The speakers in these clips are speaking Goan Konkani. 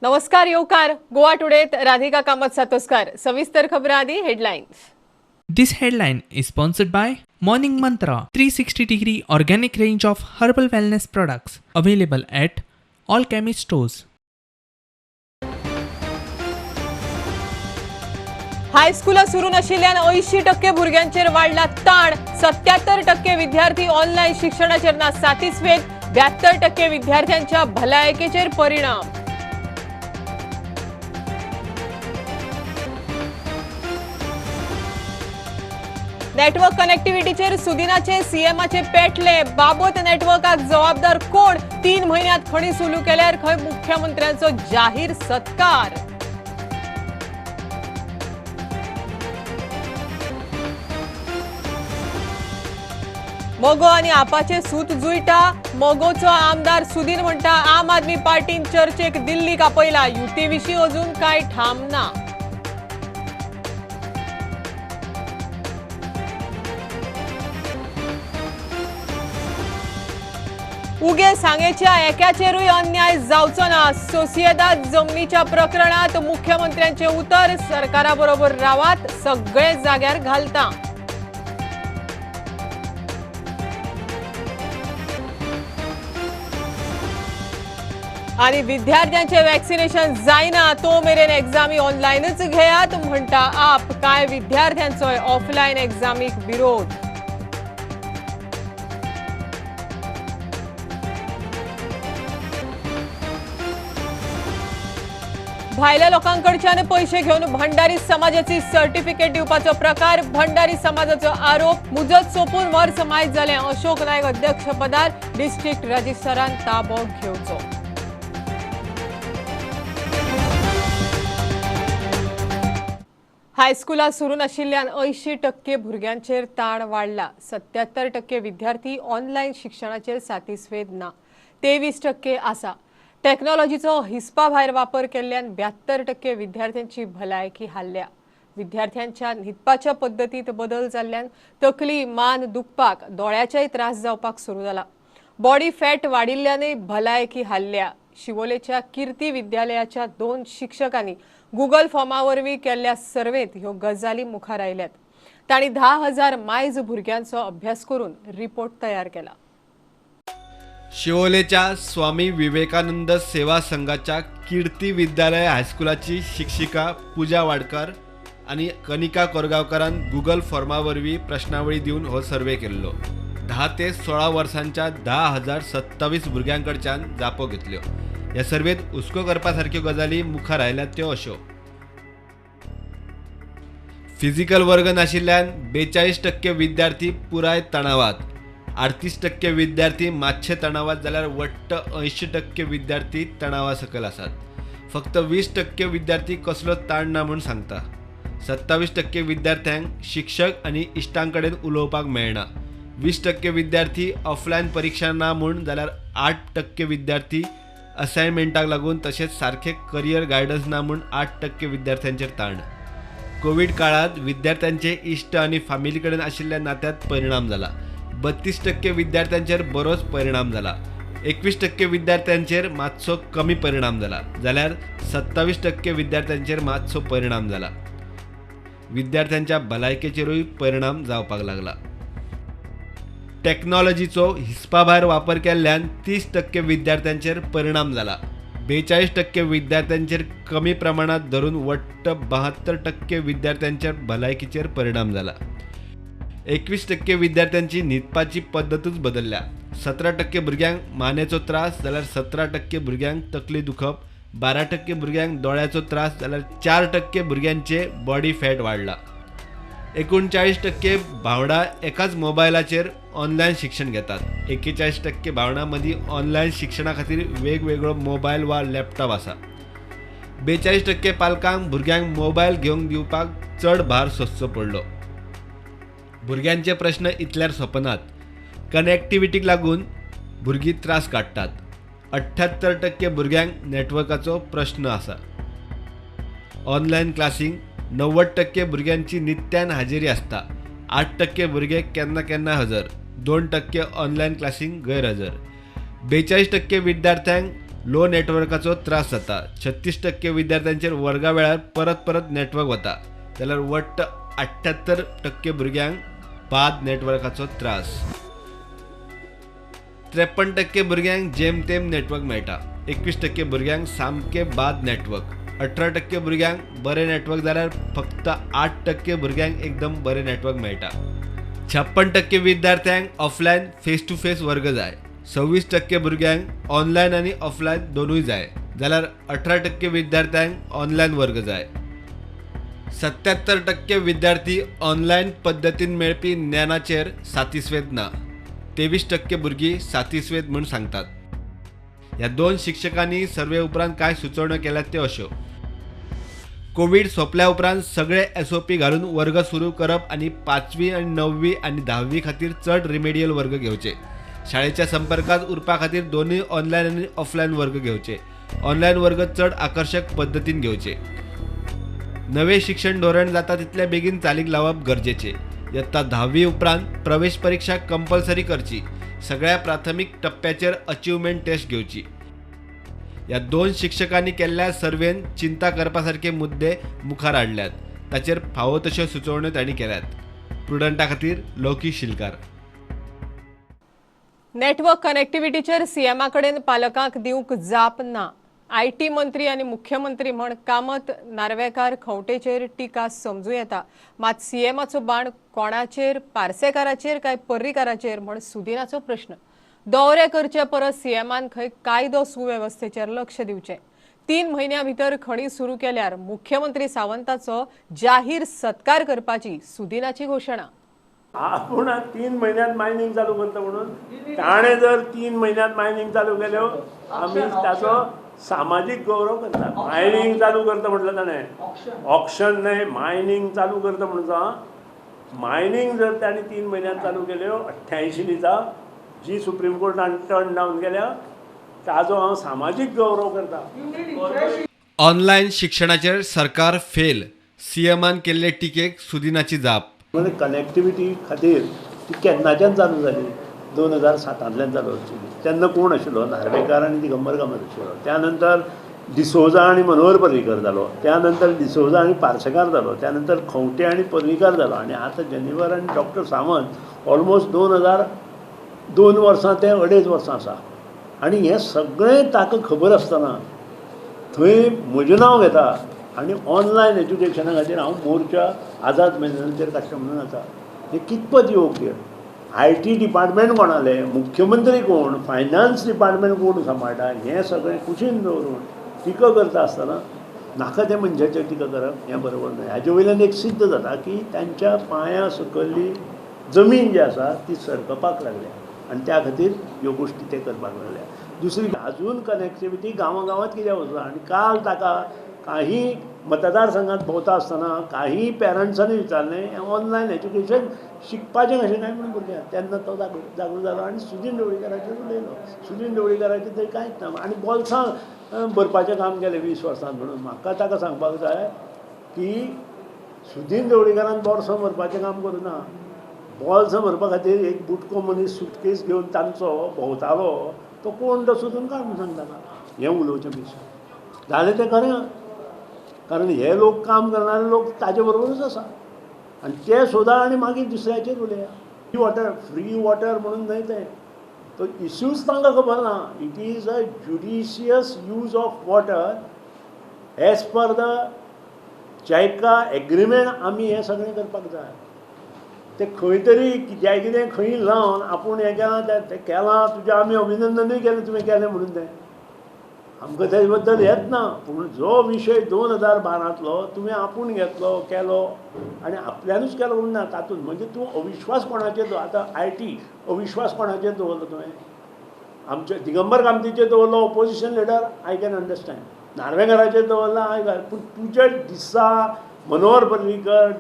नमस्कार येवकार गोवा टुडेत राधिका कामत सातोस्कर. सविस्तर खबरां आदी headlines. This headline is sponsored by Morning Mantra 360 degree organic range of herbal wellness products available at all chemist stores. हायस्कुलां सुरू नाशिल्ल्यान 80% भुरग्यांचेर वाडला ताण. 77% विद्यार्थी ऑनलायन शिक्षणाचेर ना सातिस्फेद. 72% विद्यार्थ्यांच्या भलायकेचेर परिणाम. नेटवर्क कनेक्टिव्हिटीचेर सुदिनाचे सीएमाचे पेटले. बाबत नेटवर्काक जबाबदार कोण? 3 म्हयन्यांत खणी सुलू केल्यार खंय मुख्यमंत्र्यांचो जाहीर सत्कार. मगो आनी आपाचे सूत जुळटा. मगोचो आमदार सुदीन म्हणटा आम आदमी पार्टीन चर्चेक दिल्लीक आपयला. युती विशीं अजून कांय ठाम ना. उगे सांगेच्या एकाचेरूय अन्याय जावचो ना. सोसिएदाद जमनीच्या प्रकरणात मुख्यमंत्र्यांचे उतर, सरकारा बरोबर रावात, सगळे जाग्यार घालता. आणि विद्यार्थ्यांचे वॅक्सिनेशन जायना तो मेरेन एग्जामी ऑनलायनच घेयात म्हणटा आप. काय विद्यार्थ्यांचोय ऑफलायन एग्जामीक विरोध. भायल्या लोकांकडच्यान पैसे घेवन भंडारी समाजाची सर्टिफिकेट दिवपाचो प्रकार. भंडारी समाजाचो आरोप. मुजत सोंपून वर्स मायज जालें. अशोक नायक अध्यक्षपदार डिस्ट्रिक्ट रजिस्टरान ताबो घेवचो. हायस्कुलां सुरू नाशिल्ल्यान 80% भुरग्यांचेर ताण वाडला. 77% विद्यार्थी ऑनलायन शिक्षणाचेर सातिस्फेद ना. 23% आसा. टॅक्नॉलॉजीचो हिसपा भायर वापर केल्ल्यान 72% विद्यार्थ्यांची भलायकी हाल्ल्या. विद्यार्थ्यांच्या न्हिदपाच्या पद्दतींत बदल जाल्ल्यान तकली, मान दुखपाक, दोळ्याचेय त्रास जावपाक सुरू जाला. बॉडी फॅट वाडिल्ल्यानय भलायकी हाल्ल्या. शिवोलेच्या कीर्ती विद्यालयाच्या 2 शिक्षकांनी गुगल फॉर्मा वरवीं केल्ल्या सर्वेंत ह्यो गजाली मुखार आयल्यात. तांणी 10,000 मायज भुरग्यांचो अभ्यास करून रिपोर्ट तयार केला. शिवोलेच्या स्वामी विवेकानंद सेवा संघाच्या कीर्ती विद्यालय हायस्कुलाची शिक्षिका पूजा वाडकर आनी कनिका कोरगांवकारान गुगल फॉर्मा वरवीं प्रश्नावळी दिवन हो सर्वे केल्लो. 10 ते 16 वर्सांच्या 10,027 भुरग्यां कडच्यान जापो घेतल्यो. ह्या सर्वेंत हुस्को करपा सारक्यो गजाली मुखार आयल्यात त्यो अश्यो: फिजिकल वर्ग नाशिल्ल्यान 42% विद्यार्थी पुराय तणावात, 38% विद्यार्थी मातशे तणावात जाल्यार वट्ट 80% विद्यार्थी तणावा सकयल आसात. फक्त 20% विद्यार्थी कसलो ताण ना म्हूण सांगता. 27% विद्यार्थ्यांक शिक्षक आनी इश्टां कडेन उलोवपाक मेळना. 20% विद्यार्थी ऑफलायन परिक्षा ना म्हूण जाल्यार 8% विद्यार्थी असायनमेंटाक लागून तशेंच सारखे करियर गायडन्स ना म्हूण 8% विद्यार्थ्यांचेर ताण. कोवीड काळांत विद्यार्थ्यांचे इश्ट आनी फामिली कडेन आशिल्ल्या नात्यांत परिणाम जाला. 32% विद्यार्थ्यांचेर बरोच परिणाम जाला. 21% विद्यार्थ्यांचेर मातसो कमी परिणाम जाला जाल्यार 27% विद्यार्थ्यांचेर मातसो परिणाम जाला. विद्यार्थ्यांच्या भलायकेचेरूय परिणाम जावपाक लागला. टॅक्नॉलॉजीचो हिसपा भायर वापर केल्ल्यान 30% विद्यार्थ्यांचेर परिणाम जाला. 42% विद्यार्थ्यांचेर कमी प्रमाणांत धरून वट्ट 72% विद्यार्थ्यांच्या भलायकीचेर परिणाम जाला. 21% विद्यार्थ्यांची न्हिदपाची पद्दतूच बदलल्या. 17% भुरग्यांक मानेचो त्रास जाल्यार 17% भुरग्यांक तकली दुखप, 12% भुरग्यांक दोळ्याचो त्रास जाल्यार 4% भुरग्यांचे बॉडी फॅट वाडला. 39% भावंडां एकाच मोबायलाचेर ऑनलायन शिक्षण घेतात. 41% भावंडां मदीं ऑनलायन शिक्षणा खातीर वेगवेगळो मोबायल वा लॅपटॉप आसा. 42% पालकांक भुरग्यांक मोबायल घेवंक दिवपाक चड भार सोंसचो पडलो. भुरग्यांचे प्रश्न इतल्यार सोंपनात. कनेक्टिविटीक लागून भुरगीं त्रास काडटात. 78% भुरग्यांक नेटवर्काचो प्रश्न आसा. ऑनलायन क्लासींक 90% भुरग्यांची नित्यान हाजेरी आसता. 8% भुरगे केन्ना केन्ना हजर, 2% ऑनलायन क्लासींक गैरहजर. 42% विद्यार्थ्यांक लो नेटवर्काचो त्रास जाता. 36% विद्यार्थ्यांचेर वर्गा वेळार परत परत नेटवर्क वता, जाल्यार वट्ट 78% भुरग्यांक बाद नेटवर्काचो त्रास. 53% भुरग्यांक जेमतेम नेटवर्क मेळटा. 21% भुरग्यांक सामकें बाद नेटवर्क. 18% भुरग्यांक बरें नेटवर्क जाल्यार फक्त 8% भुरग्यांक एकदम बरें नेटवर्क मेळटा. 56% विद्यार्थ्यांक ऑफलायन फेस टू फेस वर्ग जाय. 26% भुरग्यांक ऑनलायन आनी ऑफलायन दोनूय जाय, जाल्यार 18% विद्यार्थ्यांक ऑनलायन वर्ग जाय. 77% विद्यार्थी ऑनलायन पद्दतीन मेळपी ज्ञानाचेर सातिस्वेद ना. 23% भुरगीं सातिस्वेद म्हूण सांगतात. ह्या 2 शिक्षकांनी सर्वे उपरांत कांय सुचोवण्यो केल्यात त्यो अश्यो: कोवीड सोंपल्या उपरांत सगळे SOP घालून वर्ग सुरू करप आनी 5वी आनी 9वी आनी 10वी खातीर चड रिमेडियल वर्ग घेवचे. शाळेच्या संपर्कात उरपा खातीर दोनूय ऑनलायन आनी ऑफलायन वर्ग घेवचे. ऑनलायन वर्ग चड आकर्शक पद्दतीन घेवचे. नवे शिक्षण धोरण जाता तितले बेगीन चालीक लावप गरजेचें. यत्ता 10वी उपरांत प्रवेश परिक्षा कंपल्सरी करची. सगळ्या प्राथमीक टप्प्याचेर अचिव्हमेंट टेस्ट घेवची. ह्या 2 शिक्षकांनी केल्ल्या सर्वेन चिंता करपा सारके मुद्दे मुखार हाडल्यात. ताचेर फावो तश्यो सुचोवण्यो तांणी केल्यात. प्रुडंटा खातीर लौकीक शिलकार. नेटवर्क कनेक्टिव्हिटीचेर सीएमा कडेन पालकांक दिवंक जाप ना. IT मंत्री आनी मुख्यमंत्री म्हण कामत नार्वेकार खंवटेचेर टिका समजूं येता, मात सीएमाचो बाण कोणाचेर, पार्सेकाराचेर काय पर्रीकाराचेर म्हण सुदिनाचो प्रश्न. दौरे करचे परस सीएमान खंय कायदो सुवेवस्थेचेर लक्ष दिवचें. 3 म्हयन्यां भितर खणी सुरू केल्यार मुख्यमंत्री सावंताचो जाहीर सत्कार करपाची सुदिनाची घोशणा. आपूण 3 म्हयन्यांत मायनींग चालू करता म्हणून ताणें जर 3 म्हयन्यांत मायनींग चालू केल्यो आमी ताचो सामाजीक गौरव करता. मायनींग चालू करता म्हटलें ताणें, ऑक्शन न्हय, मायनींग चालू करता म्हणून. मायनींग जर ताणें 3 म्हयन्यांत चालू केल्यो 88 दिसा जी सुप्रीम कोर्टान टर्न डावन केल्या ताजो हांव सामाजीक गौरव करता. ऑनलायन शिक्षणाचेर सरकार फेल, सीएमान केल्ले टिकेक सुदिनाची जाप. म्हणजे कनेक्टिविटी खातीर ती केन्नाच्यान चालू जाली, 2007 चालू आशिल्ली. तेन्ना कोण आशिल्लो, नार्वेकार आनी दिगंबर कामत आशिल्लो. त्यानंतर डिसोजा आनी मनोहर पर्रीकर जालो, त्यानंतर डिसोजा आनी पार्सेकार जालो, त्यानंतर खंवटे आनी पर्रीकार जालो, आनी आतां जेनिवर आनी डॉक्टर सावंत ऑलमोस्ट 2002 वर्सां ते 2.5 वर्सां आसा. आनी हें सगळें ताका खबर आसतना थंय म्हजें नांव घेता आनी ऑनलायन एज्युकेशना खातीर हांव मोर्चा आझाद मैदानाचेर काडटा म्हणून आसा. हें कितपत योग्य? IT department कोणालें, मुख्यमंत्री कोण, फायनान्स डिपार्टमेंट कोण सांबाळटा, हें सगळें कुशीन दवरून टिका करता आसतना नाका त्या मनशाचेर टिका करप हें बरोबर न्हय. हाजे वयल्यान एक सिद्ध जाता की तांच्या पांयां सकयल्ली जमीन जी आसा ती सरकपाक लागल्या आनी त्या खातीर ह्यो गोश्टी ते करपाक लागल्या. दुसरी, अजून कनेक्टिविटी गांवां गांवांत कित्याक वचना? आनी काल ताका काही मतदारसंघात भोंवता आसतना काही पेरंट्सांनी विचारलें ऑनलायन एज्युकेशन शिकपाचें कशें काय म्हणून भुरग्यांक, तेन्ना तो जागृत जालो आनी सुदीन ढवळीकाराचेर उलयलो. सुदीन ढवळीकाराचेर थंय कांयच ना आनी बोल्सां भरपाचें काम केलें 20 वर्सां म्हणून. म्हाका ताका सांगपाक जाय की सुदीन ढवळीकारान बोल्सां भरपाचें काम करूं ना. बोल्सां भरपा खातीर एक बुटको मनीस सुटकेस घेवन तांचो भोंवतालो, तो कोण तो सोदून काड म्हणून सांगता. हें उलोवचें पेक्षा जालें तें खरें, कारण हे लोक काम करणारे लोक ताजे बरोबरूच आसा आनी ते सोदा आनी मागीर दुसऱ्याचेर उलया. फ्री वॉटर म्हणून न्हय तें, तो इश्यूज तांकां खबर ना. It is a judicious use of water as per the JICA agreement. आमी हें सगळें करपाक जाय. ते खंय तरी कित्याक कितें खंय लावन आपूण हें केलां तें केलां, तुजें आमी अभिनंदनूय केलें तुवें केलें म्हणून, तें आमकां तेजे बद्दल येत ना. पूण जो विशय 2012 तुवें आपूण घेतलो केलो आनी आपल्यानूच केलो म्हणून ना, तातूंत म्हणजे तूं अविश्वास कोणाचेर दवर. आतां IT अविश्वास कोणाचेर दवरलो तुवें? आमच्या दिगंबर कामतीचेर दवरलो, opposition leader, I can understand. नार्वेकाराचेर दवरला, I can. पूण तुजे दिसा मनोहर पर्रीकर,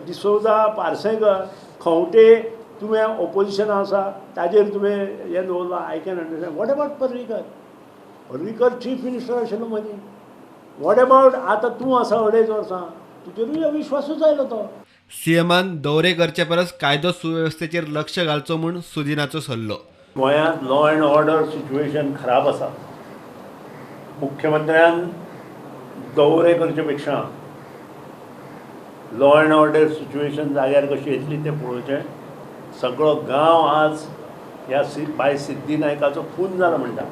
डिसोजा, पार्सेकर, खंवटे तुवें ओपोजिशना आसा ताजेर तुवें हें दवरलां, I can understand. What about Parrikar? Parrikar chief minister आशिल्लो मदीं. What about आतां तूं आसा 2.5 वर्सां, तुजेरूय अविश्वासूच आयलो तो. सीएमान दौरे करचे परस कायदो सुवेवस्थेचेर लक्ष घालचो म्हूण सुदिनाचो सल्लो. गोंयांत लॉ एंड ऑर्डर सिच्युएशन खराब आसा. मुख्यमंत्र्यान दौरे करचे पेक्षा लॉ अँड ऑर्डर सिच्युएशन जाग्यार कशी येतली तें पळोवचें. सगळो गांव आज ह्या बाय सिद्धी नायकाचो खून जाला म्हणटा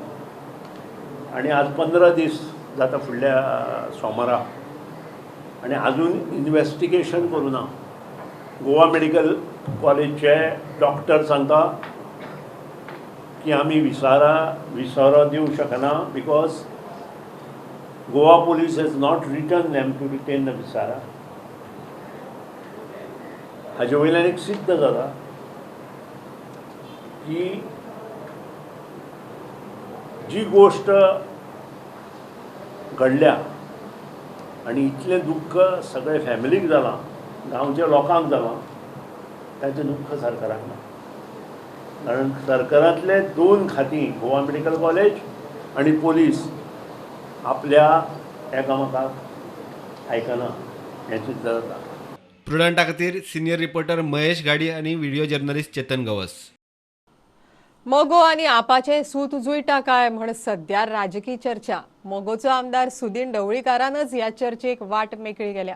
आनी आज 15 दीस जाता फुडल्या सोमारा आनी आजून इन्वेस्टिगेशन करूं ना. गोवा मेडिकल कॉलेजचे डॉक्टर सांगता की आमी विसारो दिवंक शकना because Goa police has not return them to retain the viscera. हाजे वयल्यान एक सिद्ध जाता की जी गोश्ट घडल्या आनी इतलें दुख्ख सगळे फॅमिलीक जालां, गांवच्या लोकांक जालां, ताचें दुख्ख सरकाराक ना. कारण सरकारांतले 2 खातीं, गोवा मेडिकल कॉलेज आनी पोलीस, आपल्या एकामेकाक आयकना हें सिद्ध जाता. प्रुडंटा खातीर सिनियर रिपोर्टर महेश घाडी आनी व्हिडिओ जर्नलिस्ट चेतन गवस. मगो आनी आपाचें सूत जुळटा काय म्हण सद्या राजकी चर्चा. मगोचो आमदार सुदीन ढवळीकारानच ह्या चर्चेक वाट मेकळी गेल्या.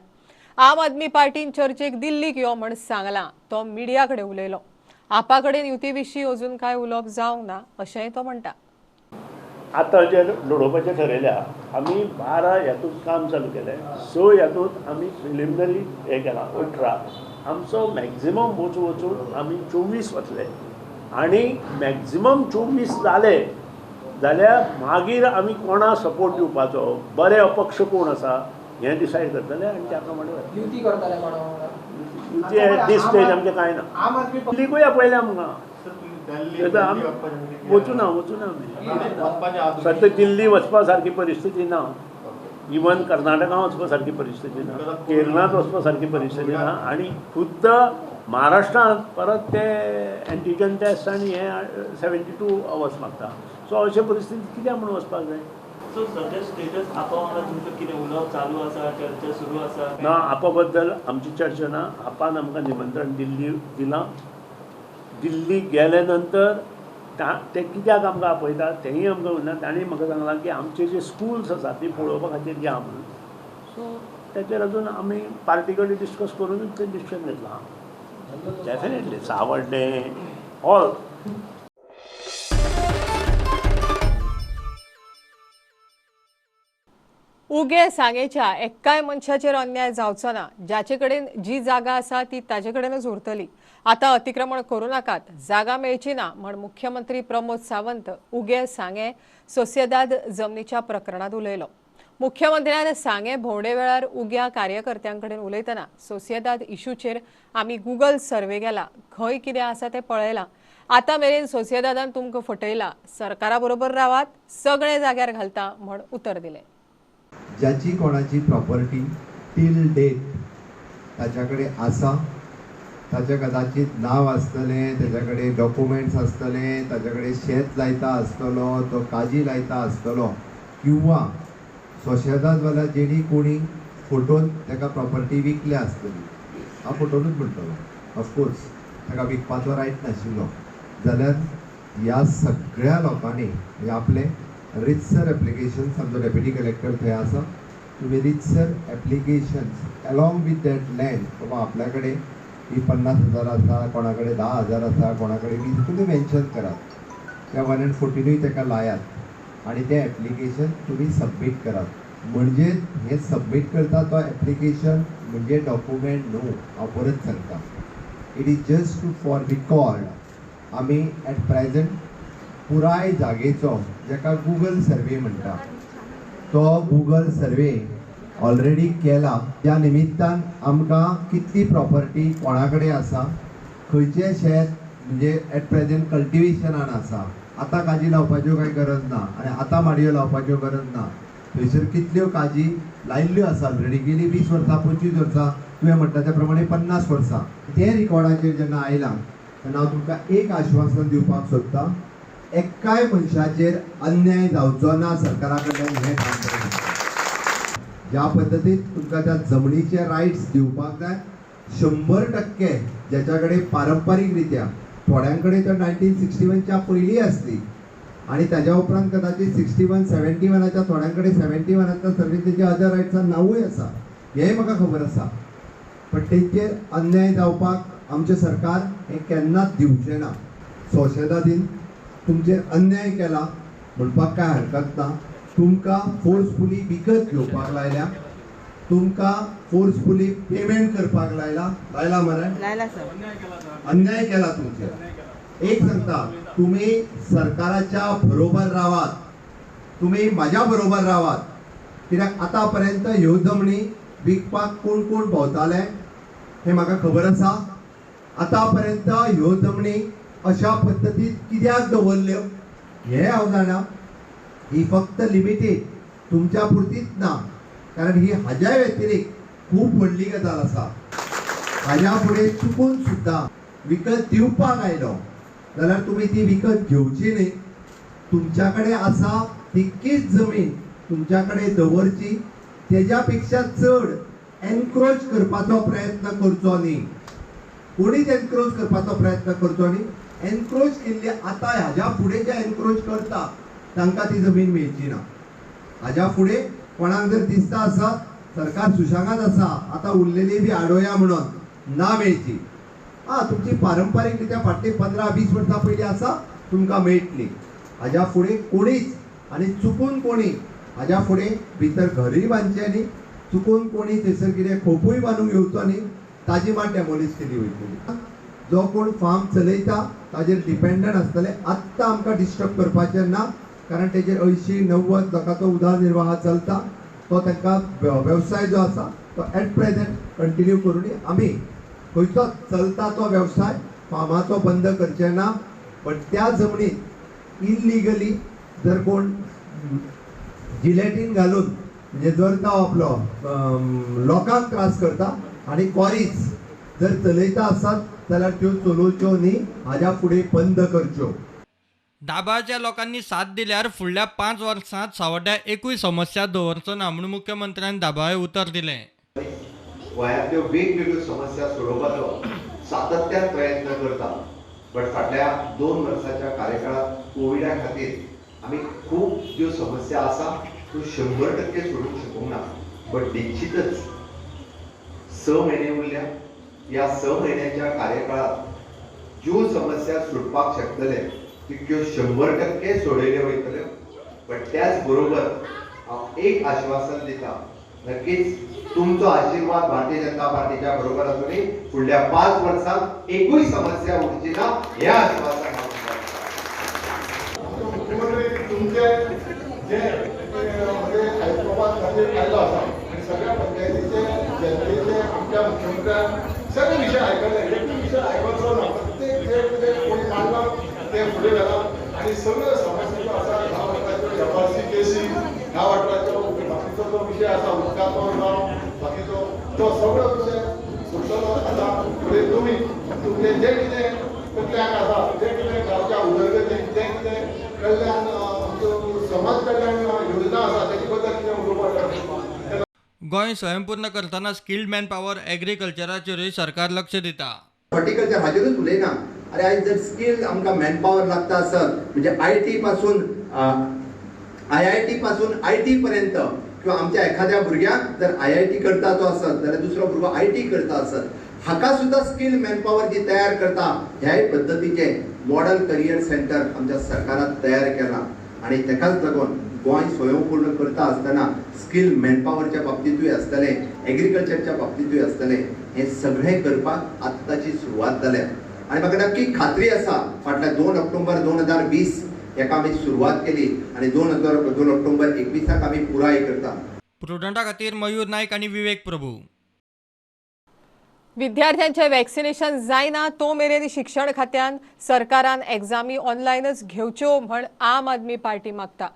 आम आदमी पार्टीन चर्चेक दिल्लीक यो म्हण सांगलां, तो मिडिया कडेन उलयलो. आपा कडेन युती विशीं अजून काय उलोवप जावंक ना अशेंय तो म्हणटा. आतां जे लडोवपाचें ठरयल्या आमी 12 ह्यातूंत काम चालू केलें, 6 ह्यातूंत आमी प्रिलिमिनरी हें केलां, 18 आमचो मॅक्झिमम वचून आमी 24 वतले आनी मॅक्झिमम 24 जाले जाल्यार मागीर आमी कोणा सपोर्ट दिवपाचो, बरे अपक्ष कोण आसा हें डिसायड करतले आनी त्या प्रमाणे युती करतले. युती एट दीस स्टेज आमचें कांय ना. दिल्लीकूय आपयलें आमकां, आमी वचूना आमी सद्या दिल्ली वचपा सारकी परिस्थिती ना, इवन कर्नाटका वचपा सारकी परिस्थिती ना, केरळांत वचपा सारकी परिस्थिती ना आनी खुद्द महाराष्ट्रांत परत ते एंटीजन टेस्ट आनी हे 72 आवर्स मागता. सो अशे परिस्थितीत कित्याक म्हणून वचपाक जाय? सो सद्या स्टेटस आपा वांगडा तुमचो कितें उलोवप चालू आसा, चर्चा सुरू आसा? ना, आपा बद्दल आमची चर्चा ना. आपान आमकां निमंत्रण दिल्ली दिलां. दिल्ली गेले नंतर ते कित्याक आमकां आपयता तेंय आमकां उरना. तांणी म्हाका सांगलां की आमचे जे स्कुल्स आसा ती पळोवपा खातीर या म्हणून. सो तेचेर अजून आमी पार्टी कडेन डिस्कस करूनच तें डिसिजन घेतलां. डेफिनेटली सावड्डें ऑल. उगे सांगेच्या एक्काय मनशाचेर अन्याय जावचो ना. जाचे कडेन जी जागा आसा ती ताजे कडेनच उरतली. आतां अतिक्रमण करूं नाकात, जागा मेळची ना म्हण मुख्यमंत्री प्रमोद सावंत उगे सांगे सोसिएदाद जमनीच्या प्रकरणांत उलयलो. मुख्यमंत्र्यान सांगे भोंवडे वेळार उग्या कार्यकर्त्यां कडेन उलयतना सोसिएदाद इशूचेर आमी गुगल सर्वे केला, खंय कितें आसा तें पळयलां. आतां मेरेन सोसिएदादान तुमकां फटयला, सरकारा बरोबर रावात, सगळे जाग्यार घालता म्हण उतर दिलें. ज्याची कोणाची प्रॉपर्टी टील डेट ताच्या कडेन आसा, ताच्या कदाचित नांव आसतलें, ताच्या कडेन डॉक्युमेंट्स आसतले, ताच्या कडेन शेत लायता आसतलो, तो काजी लायता आसतलो, किंवा सोशेदाद वाल्या जेणी कोणी फोटोन ताका प्रॉपर्टी विकल्या आसतली. हांव फोटोनूच म्हणटलो, ऑफकोर्स ताका विकपाचो रायट नाशिल्लो, जाल्यार ह्या सगळ्या लोकांनी म्हणजे आपलें रितसर एप्लिकेशन्स, आमचो डेप्युटी कलेक्टर थंय आसा, तुमी रितसर applications along with that land, बाबा आपल्या कडेन ही 50,000 आसा, कोणा कडेन 10,000 आसा, कोणा कडेन 20, तुमी मेन्शन करात, त्या 1 and 14 ताका लायात आनी तें एप्लिकेशन तुमी सबमीट करात. म्हणजे हें सबमीट करता तो एप्लिकेशन म्हणजे डॉक्युमेंट न्हू, हांव परत सांगता, it is just for record. आमी एट प्रेजेंट पुराय जागेचो जाका गुगल सर्वे म्हणटा तो गुगल सर्वे ऑलरेडी केला. त्या निमित्तान आमकां कितली प्रॉपर्टी कोणा कडेन आसा, खंयचें शेत म्हणजे एट प्रेजेंट कल्टिवेशनान आसा, आतां काजी लावपाच्यो कांय गरज ना आनी आतां माडयो लावपाच्यो गरज ना, थंयसर कितल्यो काजी लायिल्ल्यो आसा ऑलरेडी गेली 20 वर्सां 25 वर्सां, तुवें म्हणटा त्या प्रमाणे 50 वर्सां. ते रिकॉर्डाचेर जेन्ना आयलां तेन्ना हांव तुमकां एक आश्वासन दिवपाक सोदतां, एकाय मनशाचेर अन्याय जावचो ना सरकारा कडल्यान हें काम करूं. ज्या पद्दतीन तुमकां त्या जमनीचे रायट्स दिवपाक जाय 100% ज्याच्या कडेन पारंपारीक रित्या थोड्यां कडेन तर 1961च्या पयलीं आसली, आनी ताज्या उपरांत कदाचित 61 71 थोड्यां कडेन 71 सर्वीस तेजे अदर रायट्सान नांवूय आसा, हेंय म्हाका खबर आसा. पण तेंचेर अन्याय जावपाक आमचें सरकार हें केन्नाच दिवचें ना. सोशेदादीन तुमचेर अन्याय केला म्हणपाक कांय हरकत ना. तुमकां फोर्सफुली विकत घेवपाक लायल्या, तुमकां फोर्सफुली पेमेंट करपाक लायला, लायला मरे? लायला सर. अन्याय केला तुमचेर. एक सांगता, तुम्ही सरकाराच्या बरोबर रावात, तुम्ही माझ्या बरोबर रावात, कित्याक आतां पर्यंत ह्यो जमनी विकपाक कोण कोण भोंवताले हें म्हाका खबर आसा. आतां पर्यंत ह्यो जमनी अशा पद्दतीन कित्याक दवरल्यो हें हांव जाणा. ही फक्त लिमिटेड तुमच्या पुरतीच ना, कारण ही हाज्या व्यतिरिक्त खूब व्हडली गजाल आसा. हाज्या फुडें चुकून सुद्दां विकत दिवपाक आयलो जाल्यार तुमी ती विकत घेवची न्ही. तुमच्या कडेन आसा तितकीच जमीन तुमच्या कडेन दवरची, तेज्या पेक्षा चड एनक्रोच करपाचो प्रयत्न करचो न्ही. कोणीच एनक्रोच करपाचो प्रयत्न करचो न्ही. एनक्रोच केल्ली आतां हाज्या फुडें जे एनक्रोच करता तांकां ती जमीन मेळची ना. हाज्या फुडें कोणाक जर दिसता आसा सरकार सुशेगाद आसा, आतां उरलेली बी आडोया म्हणून ना मेळची. आं, तुमची पारंपारीक रित्या फाटली 15-20 वर्सां पयलीं आसा तुमकां मेळटली. हाज्या फुडें कोणीच आनी चुकून कोणी हाज्या फुडें भितर घरूय बांदचें न्ही, चुकून कोणी थंयसर कितें खोपूय बांदूंक येवचो न्ही, ताजी मात डेमोलिश केली वयतली. जो कोण फार्म चलयता ताजेर डिपेंडंट आसतले. आत्तां आमकां डिस्टर्ब करपाचें ना, कारण तेजेर 80-90 लोकांचो उदरनिर्वाह चलता. तो तांकां वेवसाय जो आसा तो एट प्रेजेंट कंटिन्यू करूनी. आमी खंयचो चलता तो वेवसाय फार्माचो बंद करचे ना, पण त्या जमनीत इलिगली जर कोण जिलेटीन घालून म्हणजे जर तो आपलो लोकांक त्रास करता आनी क्वॉरीज जर चलयता आसत जाल्यार त्यो चलोवच्यो न्ही, हाज्या फुडें बंद करच्यो. दाबाळच्या लोकांनी साथ दिल्यार फुडल्या 5 वर्सांत सावड्ड्या एकूय समस्या दवरचो ना म्हूण मुख्यमंत्र्यान दाबाळे उतर दिलें. गोंयांतल्यो वेगवेगळ्यो समस्या सोडोवपाचो सातत्यान प्रयत्न करता, बट फाटल्या 2 वर्साच्या कार्यकाळात कोविडा खातीर आमी खूब ज्यो समस्या आसा त्यो 100% सोडूंक शकूंक ना. बट निश्चितच 6 म्हयने उरल्या, ह्या 6 म्हयन्याच्या कार्यकाळात ज्यो समस्या सुटपाक शकतले तितक्यो 100% सोडयल्यो वयतल्यो. बट त्याच बरोबर हांव एक आश्वासन दिता, नक्कीच तुमचो आशीर्वाद भारतीय जनता पार्टीच्या बरोबर आसूनय फुडल्या 5 वर्सांत एकूय समस्या उरची ना हे आश्वासन हांव दिता. मुख्यमंत्री तुमचे जे म्हणजे हैदराबाद खातीर आयलो आसा आनी सगळ्या पंचायतीचे जनतेचे आमच्या मुख्यमंत्र्यान सगळे विशय आयकले, एकूय विशय आयकलो ना. प्रत्येक जे कितें कोणी मांडला ते फुडें व्हेला आनी सगळ्यो समस्या ज्यो आसा ह्या वाठाराच्यो एफआरसी केसी, ह्या वाठाराच्यो बाकीचो जो विशय आसा उदकाचो जावं बाकीचो तो सगळो विशय सोडटलो. आतां फुडें तुमी तुमचें जें कितें कल्याण आसा, जें कितें गांवच्या उदरगतीक जें कितें कल्याण समाज कल्याण योजना आसा तेजे बद्दल कितें उलोवपाक. गोंय स्वयंपूर्ण करतना स्किल्ड मॅन पॉवर एग्रीकल्चराचेरूय सरकार लक्ष दिता. हॉर्टिकल्चर हाजेरूच उलयना. अरे आयज जर स्किल्ड आमकां मॅनपॉवर लागता आसत म्हणजे IT पासून IIT पासून IT पर्यंत, किंवा आमच्या एखाद्या भुरग्याक जर IIT करता तो आसत जाल्यार दुसरो भुरगो IT करता आसत, हाका सुद्दां स्किल मॅनपॉवर जी तयार करता ह्याय पद्दतीचें मॉडल करियर सेंटर आमच्या सरकारान तयार केलां. आनी ताकाच लागून गोंय स्वयंपूर्ण करता आसतना स्किल मॅनपॉवरच्या बाबतींतूय आसतलें, एग्रीकल्चरच्या बाबतींतूय आसतलें, हें सगळें करपाक आत्ताची सुरवात जाल्या. आनी म्हाका नक्की खात्री आसा फाटल्या 2 ऑक्टोबर 2020 हेका आमी सुरवात केली आनी 2 ऑक्टोबर 21 आमी पुराय करता. प्रुडंटा खातीर मयूर नायक आनी विवेक प्रभू. विद्यार्थ्यांचे वॅक्सिनेशन जायना तो मेरेन शिक्षण खात्यान सरकारान एग्जामी ऑनलायनच घेवच्यो म्हण आम आदमी पार्टी मागता.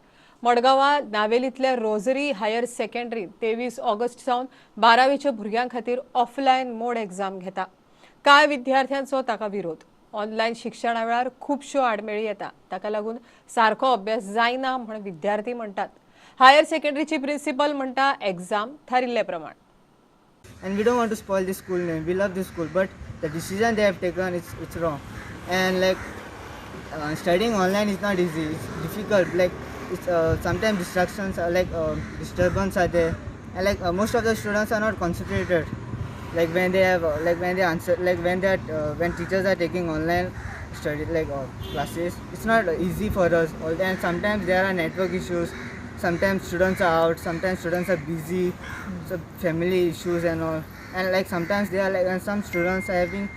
मडगांवां नावेलींतल्या रोजरी हायर सेकंडरी 23 ऑगस्ट सावन 12वीच्या भुरग्यां खातीर ऑफलायन मोड एग्जाम घेता. कांय विद्यार्थ्यांचो ताका विरोध. ऑनलायन शिक्षणा वेळार खुबश्यो आडमेळी येता, ताका लागून सारको अभ्यास जायना म्हण विद्यार्थी म्हणटात. हायर सेकंडरीची प्रिन्सिपल म्हणटा एग्जाम थारिल्ले प्रमाण. And we don't want to spoil the school name. We love this school, but the decision they have taken, it's wrong. And like Studying online is not easy. It's difficult. Like it's sometimes distractions are like disturbance are there, and like most of the students are not concentrated. Like when they have like when they answer, like when they are, when teachers are taking online study like classes, it's not easy for us. And sometimes there are network issues. Sometimes students are out. Sometimes students are busy, so family issues and all. And like sometimes they are like, and some students are having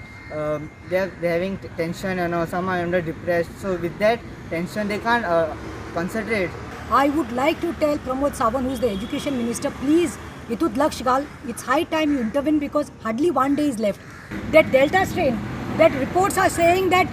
they're having tension and all. Some are under depressed. So with that tension, they can't concentrate. I would like to tell Pramod Sawant, who is the education minister, please, itut laksh gal, it's high time you intervene because hardly 1 day is left. That Delta strain, that reports are saying that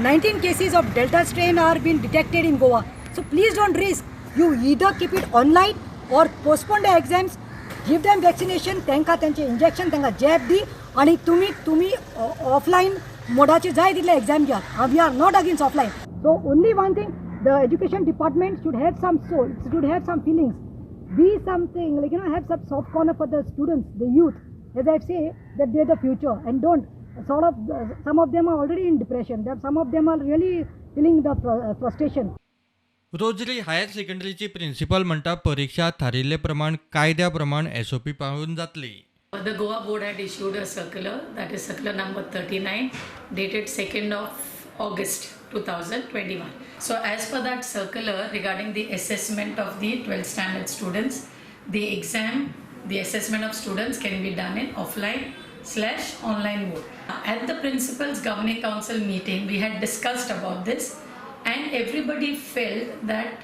19 cases of Delta strain are being detected in Goa. So please don't risk. You either keep it online or postpone the exams, give them vaccination, त्यांका त्यांचे इंजेक्शन, त्यांका जॅब दी आणि तुम्ही तुम्ही ऑफलाईन मोडाचे जाय तितले एक्झाम घ्या. We are not against offline. So only one thing, the education department should have some soul, should have some feelings, be something like, you know, have some soft corner for the students, the youth. As I say, that they are the future, and don't sort of, some of them are already in depression, some of them are really feeling the frustration. Rosary higher सेकंडरीची principal म्हणटा परीक्षा थारिल्ले प्रमाण कायद्या प्रमाण एसओपी पाळून जातली. The Goa board had issued a circular, that is circular number 39 dated 2nd of August 2021. So as per that circular regarding the assessment of the 12th standard students, the exam, the assessment of students can be done in offline/online mode. At the Principals Governing Council meeting, we had discussed about this, and everybody felt that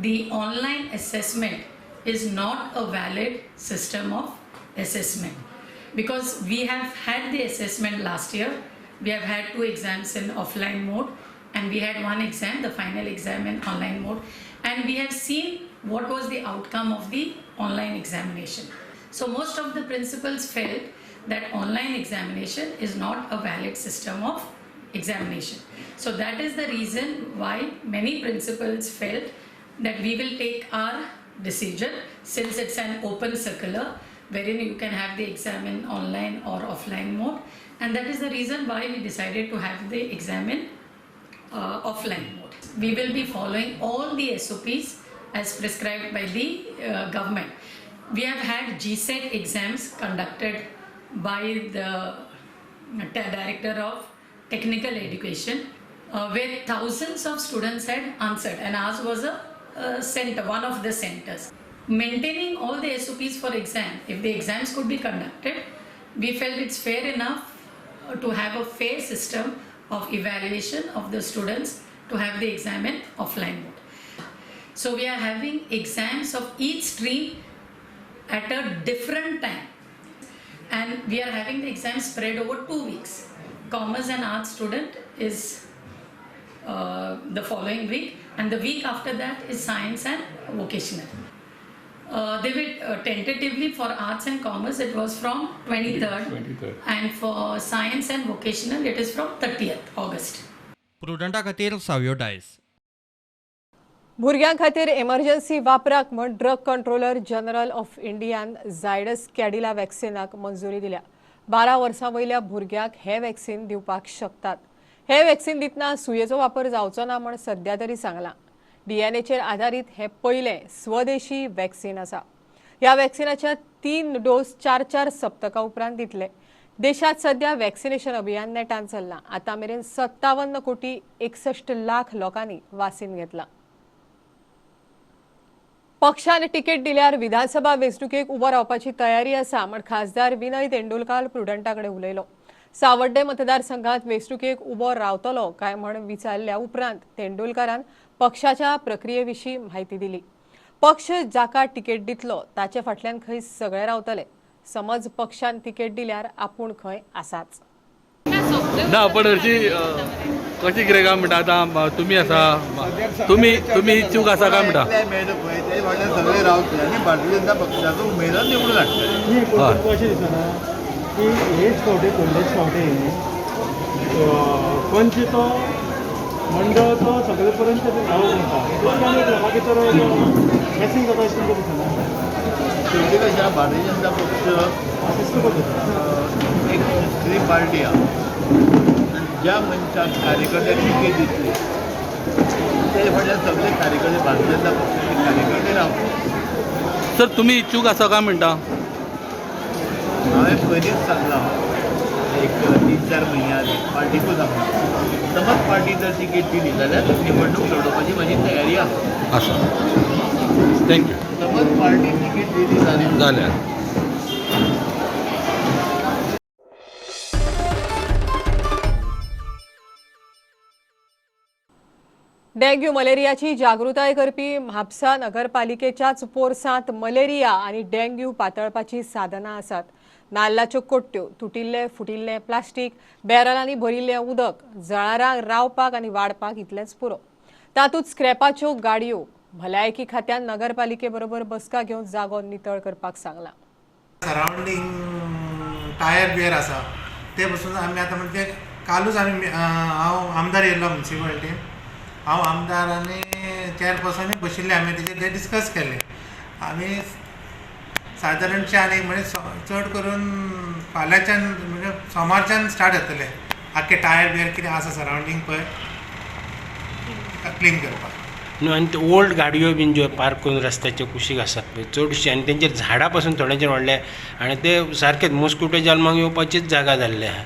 the online assessment is not a valid system of assessment, because we have had the assessment last year. We have had 2 exams in offline mode, and we had 1 exam, the final exam, in online mode, and we have seen what was the outcome of the online examination. So most of the principals felt that online examination is not a valid system of examination. So that is the reason why many principals felt that we will take our decision, since it's an open circular wherein you can have the exam in online or offline mode, and that is the reason why we decided to have the exam in offline mode. We will be following all the SOPs as prescribed by the government. We have had GSET exams conducted by the Director of Technical Education, where thousands of students had answered, and ours was a center, one of the centers. Maintaining all the SOPs for exam, if the exams could be conducted, we felt it's fair enough to have a fair system of evaluation of the students to have the exam in offline mode. So we are having exams of each stream at a different time, and we are having the exam spread over 2 weeks. Commerce and arts student is the following week, and the week after that is science and vocational. They were tentatively for arts and commerce it was from 23rd, and for science and vocational it is from 30th August. प्रुडंटा खातीर सावयो डायस. भुरग्यां खातीर एमर्जन्सी वापराक म्हण ड्रग कंट्रोलर जनरल ऑफ इंडियान झायडस कॅडिला वॅक्सिनाक मंजुरी दिल्या. 12 वर्सां वयल्या भुरग्यांक हे वॅक्सिन दिवपाक शकतात. हे वॅक्सिन दितना सुयेचो वापर जावचो ना म्हण सद्या तरी सांगलां. डीएनएचेर आधारीत हे पयलें स्वदेशी वॅक्सिन आसा. ह्या वॅक्सिनाच्या 3 डोस 4-4 सप्तकां उपरांत दितले. देशांत सध्या वॅक्सिनेशन अभियान नेटान चल्लां. आतां मेरेन 57 कोटी 61 लाख लोकांनी वासीन घेतलां. पक्षान तिकेट दिल्यार विधानसभा वेंचणुकेक उबो रावपाची तयारी आसा म्हण खासदार विनय तेंडुलकार प्रुडंटा कडेन उलयलो. सावड्डे मतदारसंघात वेंचणुकेक उबो रावतलो काय म्हण विचारल्या उपरांत तेंडुलकारान पक्षाच्या प्रक्रियेविशीं म्हायती दिली. पक्ष जाका तिकेट दितलो ताचे फाटल्यान खंय सगळे रावतले. समज पक्षान तिकेट दिल्यार आपूण खंय आसाच ना. पण हरशी कशें कितें काय म्हणटा, आतां तुमी आसा, तुमी तुमी इच्छूक आसा काय म्हणटा? सगळे रावतले आनी भारतीय जनता पक्षाचो उमेदवार निवडून हाडटले. अशें दिसना की हेच फावटी पयलेच फावटी पंच तो मंडळ तो सगळे पर्यंत दावो करता, लोकां भितर मॅसिंग जाता अशें तुमकां दिसना? शेवटी कशें, भारतीय जनता पक्ष एक स्त्री पार्टी आसा. ज्या मनशाक कार्यकर्ते टिकेट दितले ते फाटल्यान सगळे कार्यकर्ते भारतीय जनता पक्षाचे कार्यकर्ते रावतले. सर, तुमी इच्छूक आसा काय म्हणटा? हांवें पयलींच सांगलां, एक 3-4 म्हयन्या आदीं पार्टीकूच सांगलां, समज पार्टी जर तिकेट दिली जाल्यार निवडणूक लडोवपाची म्हाजी तयारी आसा. आसा, thank you. समज पार्टी तिकेट दिली जाल्यार जाल्यार. डेंग्यू मलेरियाची जागृताय करपी म्हापसा नगरपालिकेच्याच पोरसांत मलेरिया आनी डेंग्यू पातळपाची साधनां आसात. नाल्लाच्यो कोट्ट्यो, तुटिल्ले फुटिल्ले प्लास्टीक, बॅरलांनी भरिल्लें उदक जळारांक रावपाक आनी वाडपाक इतलेंच पुरो. तातूंत स्क्रॅपाच्यो गाडयो. भलायकी खात्यान नगरपालिके बरोबर बसका घेवन जागो नितळ करपाक सांगलां. सरावंडींग टायर बियर आसा ते पसून आमी आतां म्हणजे कालूच आमी हांव आमदार येयल्लो म्युनिसिपालिटीन, हांव आमदार आनी चेअरपर्सनूय बशिल्ले, आमी तेजेर ते डिस्कस केले. आमी सादारणशे आनी म्हणजे चड करून फाल्यांच्यान म्हणजे सोमारच्यान स्टार्ट जातले आख्खे टायर बियर कितें आसा सरावंडींग पळय क्लीन करपाक. न्हू, आनी ते ओल्ड गाडयो बीन ज्यो पार्क करून रस्त्याच्या कुशीक आसात पळय चडशे, आनी तेंचेर झाडां पासून थोड्यांचेर व्हडले आनी ते सारकेच मोस्कुटो जल्माक येवपाचीच जागा जाल्ली आहा.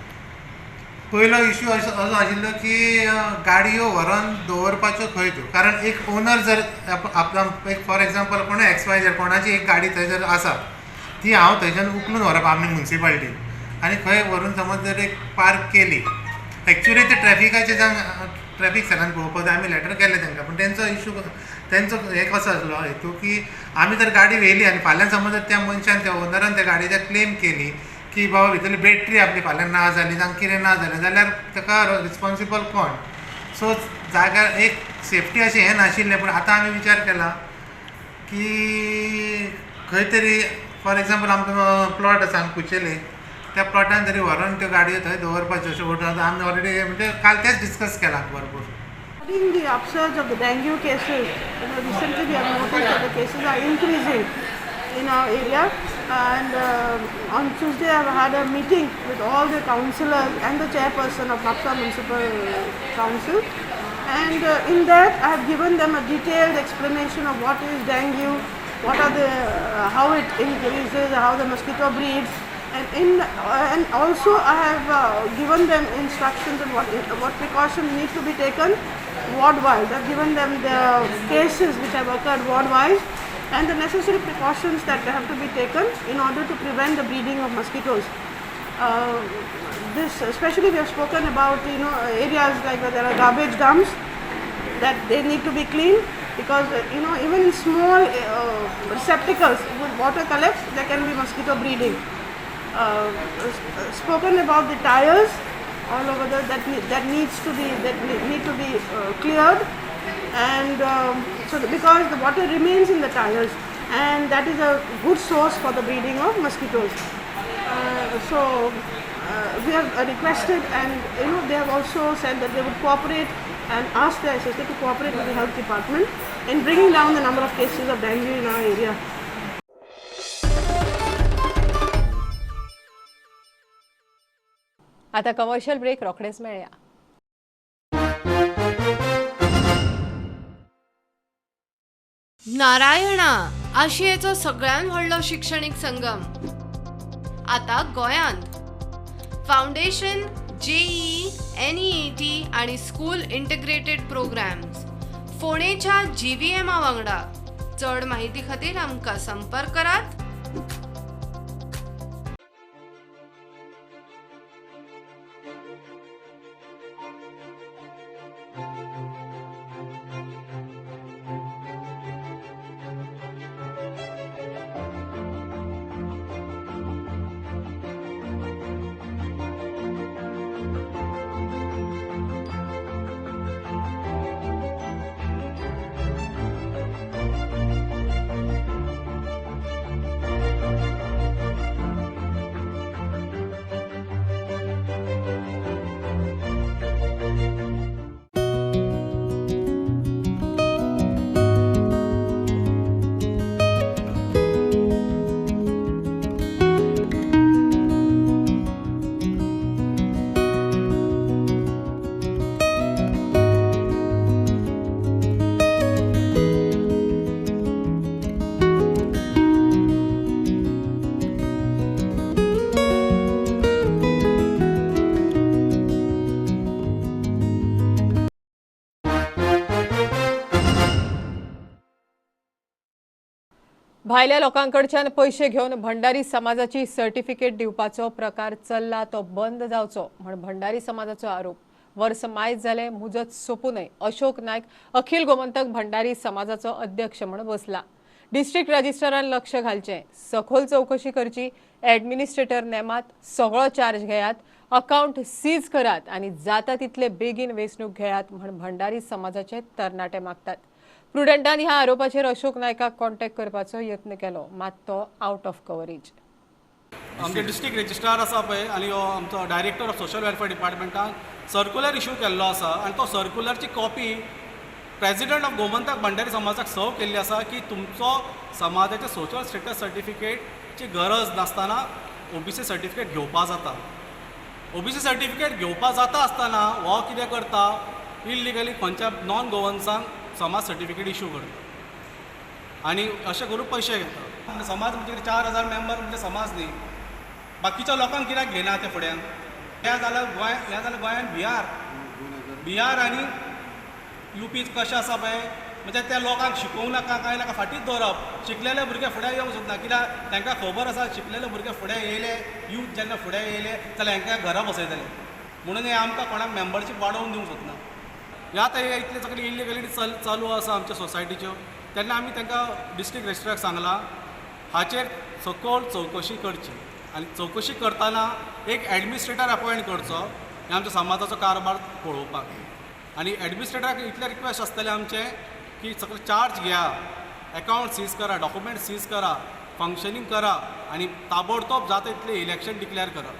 पयलो इश्यू असो आशिल्लो की गाडयो व्हरोन दवरपाच्यो खंय त्यो, कारण एक ओनर जर आपला एक फॉर एग्जाम्पल कोण एक्स वाय जर कोणाची एक गाडी थंय जर आसा ती हांव थंयच्यान उखलून व्हरप आमी म्युनिसिपालिटीन आनी खंय व्हरून समज जर एक पार्क केली, एक्चुअली ते ट्रॅफिकाचे जावन ट्रॅफीक सेलान पळोवपाक जाय. आमी लॅटर केल्लें तांकां, पूण तेंचो इश्यू तेंचो हें कसो आसलो हेतू की आमी जर गाडी व्हेली आनी फाल्यां समज जर त्या मनशान त्या ओनरान त्या गाडयेचेर क्लेम केली की बाबा भितरली बॅटरी आपली फाल्यां ना जाली जावं कितें ना जालें जाल्यार ताका रिस्पोन्सिबल कोण. सो जाग्यार एक सेफ्टी अशें हें नाशिल्लें, पूण आतां आमी विचार केला की खंय तरी फॉर एग्जाम्पल आमकां प्लॉट आसा कुचेले, त्या प्लॉटान तरी व्हरोन त्यो गाडयो थंय दवरपाच्यो अशें म्हणून आमी ऑलरेडी म्हणजे काल तेंच डिस्कस केलां भरपूर. Regarding the upsurge of the dengue cases, recently we have noticed that the cases are increasing in our area, and on Tuesday I have had a meeting with all the councillors and the chairperson of Mapsa Municipal Council, and in that I have given them a detailed explanation of what is dengue, what are the how it increases, how the mosquito breeds, and also I have given them instructions on what precautions need to be taken ward-wise. I have given them the cases which have occurred ward-wise and the necessary precautions that have to be taken in order to prevent the breeding of mosquitoes. This especially we have spoken about areas like where there are garbage dumps, that they need to be cleaned, because even in small receptacles with water collects there can be mosquito breeding. Spoken about the tires all over the that need to be cleared, and so because the water remains in the tires, and that is a good source for the breeding of mosquitoes. So we have requested, and they have also said that they would cooperate and ask the SSA to cooperate with the health department in bringing down the number of cases of dengue in our area. आता कमर्शियल ब्रेक, रोखडेच मेळया. नारायणा आशियेचो सगळ्यात व्हडलो शिक्षणीक संगम आता गोयांत. फाउंडेशन, जेईई, एनईईटी आणि स्कूल इंटिग्रेटेड प्रोग्राम्स फोंडेच्या जीव्हीएमा वांगडा. चड माहिती खातीर आमकां संपर्क करात. भायल्या लोकांकडच्यान पयशे घेवन भंडारी समाजाची सर्टिफिकेट दिवपाचो प्रकार चल्ला तो बंद जावचो म्हण भंडारी समाजाचो आरोप. वर्स मायज जालें मुजत सोंपूनय अशोक नायक अखिल गोमंतक भंडारी समाजाचो अध्यक्ष म्हण बसला. डिस्ट्रिक्ट रजिस्ट्रारान लक्ष घालचें, सखोल चवकशी करची, ॲडमिनिस्ट्रेटर नेमात, सगळो चार्ज घेयात, अकाउंट सीज करात आनी जाता तितले बेगीन वेंचणूक घेयात म्हण भंडारी समाजाचे तरणाटे मागतात. प्रुडंटान ह्या आरोपाचेर अशोक नायकाक कॉन्टॅक्ट करपाचो यत्न केलो, मात तो आउट ऑफ कवरेज. आमचे डिस्ट्रिक्ट रजिस्ट्रार आसा पळय आनी हो आमचो डायरेक्टर ऑफ सोशल वेलफेअर डिपार्टमेंटान सर्कुलर इशू केल्लो आसा आनी तो सर्कुलरची copy president of Gomantak Bhandari समाजाक सर्व केल्ली आसा की तुमचो समाजाचे सोशल स्टेटस सर्टिफिकेटची गरज नासतना ओबीसी सर्टिफिकेट घेवपा जाता. ओबीसी सर्टिफिकेट घेवपा जाता आसतना हो कितें करता, इल्लिगली खंयच्या नॉन गोवन्सांक समाज सर्टिफिकेट इशू करता आनी अशें करून पयशे घेता. समाज म्हणजे 4000 मेंबर म्हणजे समाज न्ही, बाकीच्या लोकांक कित्याक घेना ते फुड्यान. हें जाल्यार गोंय, हें जाल्यार गोंयान बिहार बिहार आनी यूपी कशें आसा पळय, म्हणजे त्या लोकांक शिकोवंक नाका कांय नाका, फाटीच दवरप. शिकलेले भुरगे फुडें येवंक सोदना कित्याक तांकां खबर आसा शिकलेले भुरगे फुडें येयले, यूथ जेन्ना फुडें येयले जाल्यार हांकां घरा बसयतले म्हणून हे आमकां कोणाक मेंबरशीप वाडोवन दिवंक सोदना. ह्या आतां हे इतले सगळे इल्लिगलिटी चालू आसा आमच्या सोसायटीच्यो, तेन्ना आमी तांकां डिस्ट्रिक्ट रजिस्ट्राराक सांगलां हाचेर सखोल चवकशी करची आनी चवकशी करतना एक एडमिनिस्ट्रेटर अपॉयंट करचो हे आमच्या समाजाचो कारभार पळोवपाक. आनी एडमिनिस्ट्रेटराक इतलें रिक्वेस्ट आसतलें आमचें की सगळे चार्ज घेया, एकावंट सीज करा, डॉक्युमेंट सीज करा, फंक्शनींग करा आनी ताबडतोब जाता इतलें इलेक्शन डिक्लेअर करा.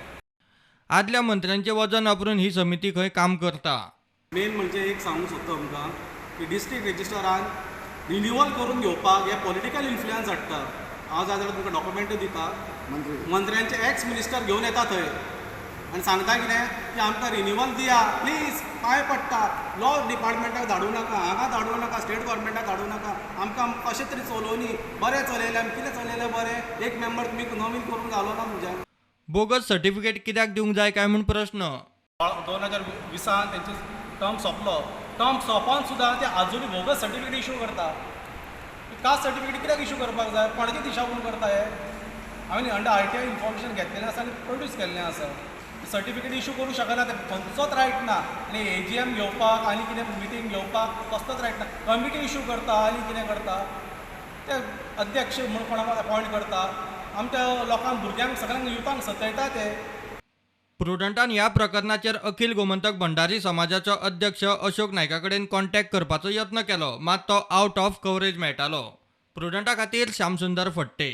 आदल्या मंत्र्यांचें वजन वापरून ही समिती खंय काम करता. मेन म्हणजे एक सांगूंक सोदता तुमकां की डिस्ट्रिक्ट रजिस्ट्रारान रिन्युअल करून घेवपाक हे पॉलिटिकल इन्फ्लुयन्स हाडटा. हांव जाय जाल्यार तुमकां डॉक्युमेंटूय दिता, मंत्र्यांचे एक्स मिनिस्टर घेवन येता थंय आनी सांगता कितें की आमकां रिन्युअल दिया प्लीज, पांय पडटा, लॉ डिपार्टमेंटाक धाडूं नाका, हांगा धाडूं नाका, स्टेट गव्हर्मेंटाक धाडूं नाका, आमकां कशें तरी चलोवनी, बरें चलयलें आमी, कितें चलयलें बरें, एक मेंबर तुमी नवीन करूंक घालो ना तुमच्यान. बोगस सर्टिफिकेट कित्याक दिवंक जाय काय म्हूण प्रश्न. 2020 तेंचे टर्म सोंपलो, टर्म सोंपोन सुद्दां ते आजुनूय बोगस सर्टिफिकेट इशू करता. कास्ट सर्टिफिकेट कित्याक इशू करपाक जाय, कोणाचे दिशाभूल करता हे? हांवें अंडर RTI information घेतलेलें आसा आनी प्रोड्यूस केल्लें आसा. सर्टिफिकेट इशू करूंक शकना, ते खंयचोच रायट ना. आनी AGM घेवपाक आनी कितें मिटींग घेवपाक कसलोच रायट ना. कमिटी इशू करता आनी कितें करता, ते अध्यक्ष म्हूण कोणाक अपॉयंट करता, आमच्या लोकांक भुरग्यांक सगळ्यांक युथांक सतयता ते. प्रुडंटान ह्या प्रकरणाचेर अखिल गोमंतक भंडारी समाजाचो अध्यक्ष अशोक नायका कडेन कॉन्टॅक्ट करपाचो यत्न केलो, मात तो आउट ऑफ कवरेज मेळटालो. प्रुडंटा खातीर श्यामसुंदर फट्टे.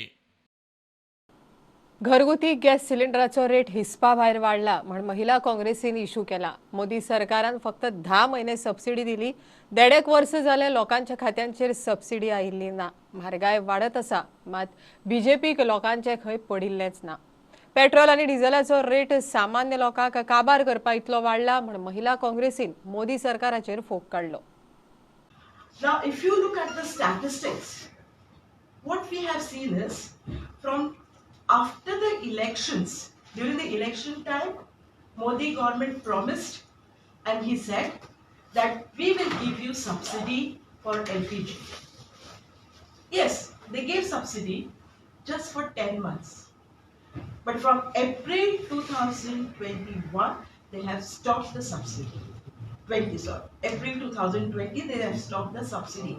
घरगुती गॅस सिलिंडराचो रेट हिसपा भायर वाडला म्हण महिला काँग्रेसीन इशू केला. मोदी सरकारान फक्त 10 म्हयने सबसिडी दिली, 1.5 वर्स जाले लोकांच्या खात्यांचेर सबसिडी आयिल्ली ना. म्हारगाय वाडत आसा, मात बीजेपीक लोकांचे खंय पडिल्लेंच ना. पेट्रोल आनी डिझलाचो रेट सामान्य लोकांक काबार करपा इतलो वाडला म्हण महिला काँग्रेसीन मोदी सरकाराचेर फोग काडलो. Now, if you look at the statistics, what we have seen is from after the elections, during the election time, Modi government promised and he said that we will give you subsidy for LPG. Yes, they gave subsidy just for 10 months. But from April 2021, they have stopped the subsidy. April 2020, they have stopped the subsidy.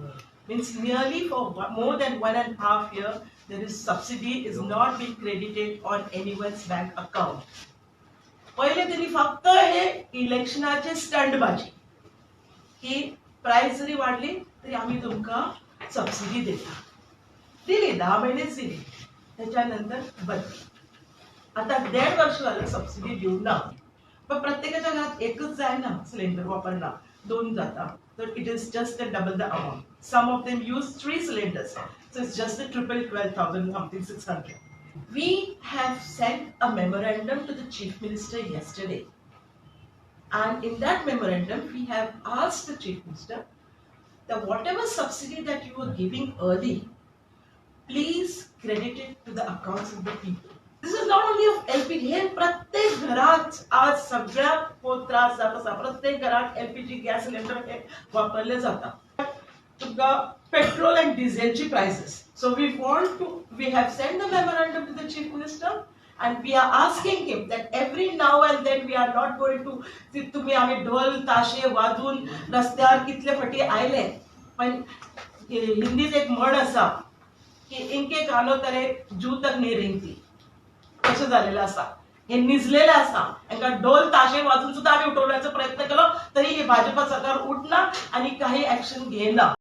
Means nearly for more than 1.5 year, there is subsidy is not being credited on anyone's bank account. पहिले त्यांनी फक्त हे इलेक्शनाचे स्टंटबाजी की प्राइस जरी वाढली तरी आम्ही तुमकां सबसिडी देता, दिली 10 महिनेच दिली, त्याच्यानंतर बंद. आता 1.5 वर्ष झालं सबसिडी देऊ ना, पण प्रत्येकाच्या घरात एकच जायना सिलेंडर वापरना, 2 जाता, तर it is just a double the amount. Some of them use 3 cylinders, so it's just a triple 12,000 something 600. We have sent a memorandum to the Chief Minister yesterday, and in that memorandum we have asked the Chief Minister that whatever subsidy that you were giving early, please credit it to the accounts of the people. This is not only of LPG, हे प्रत्येक घरात आज सगळ्यात त्रास जात आसा, प्रत्येक घरात LPG gas cylinder हे वापरले जाता. तुमकां पेट्रोल अँड डिझेलची prices. So we have send the memorandum to the chief minister and we are asking him that every now and then we are not going to, तुम्ही आमी ढोल ताशे वाजून रस्त्यार कितले फाटी आयले, पण हिंदीत एक म्हण आसा की इनके कानो तरे जू तक नहीं रिंगती, तशें जालेलें आसा. हे निजलेले आसा, हांकां ढोल ताशे वाजून सुद्दां आमी उठोवण्याचो प्रयत्न केलो तरी हे भाजपा सरकार उठना आनी काही ऍक्शन घेयना.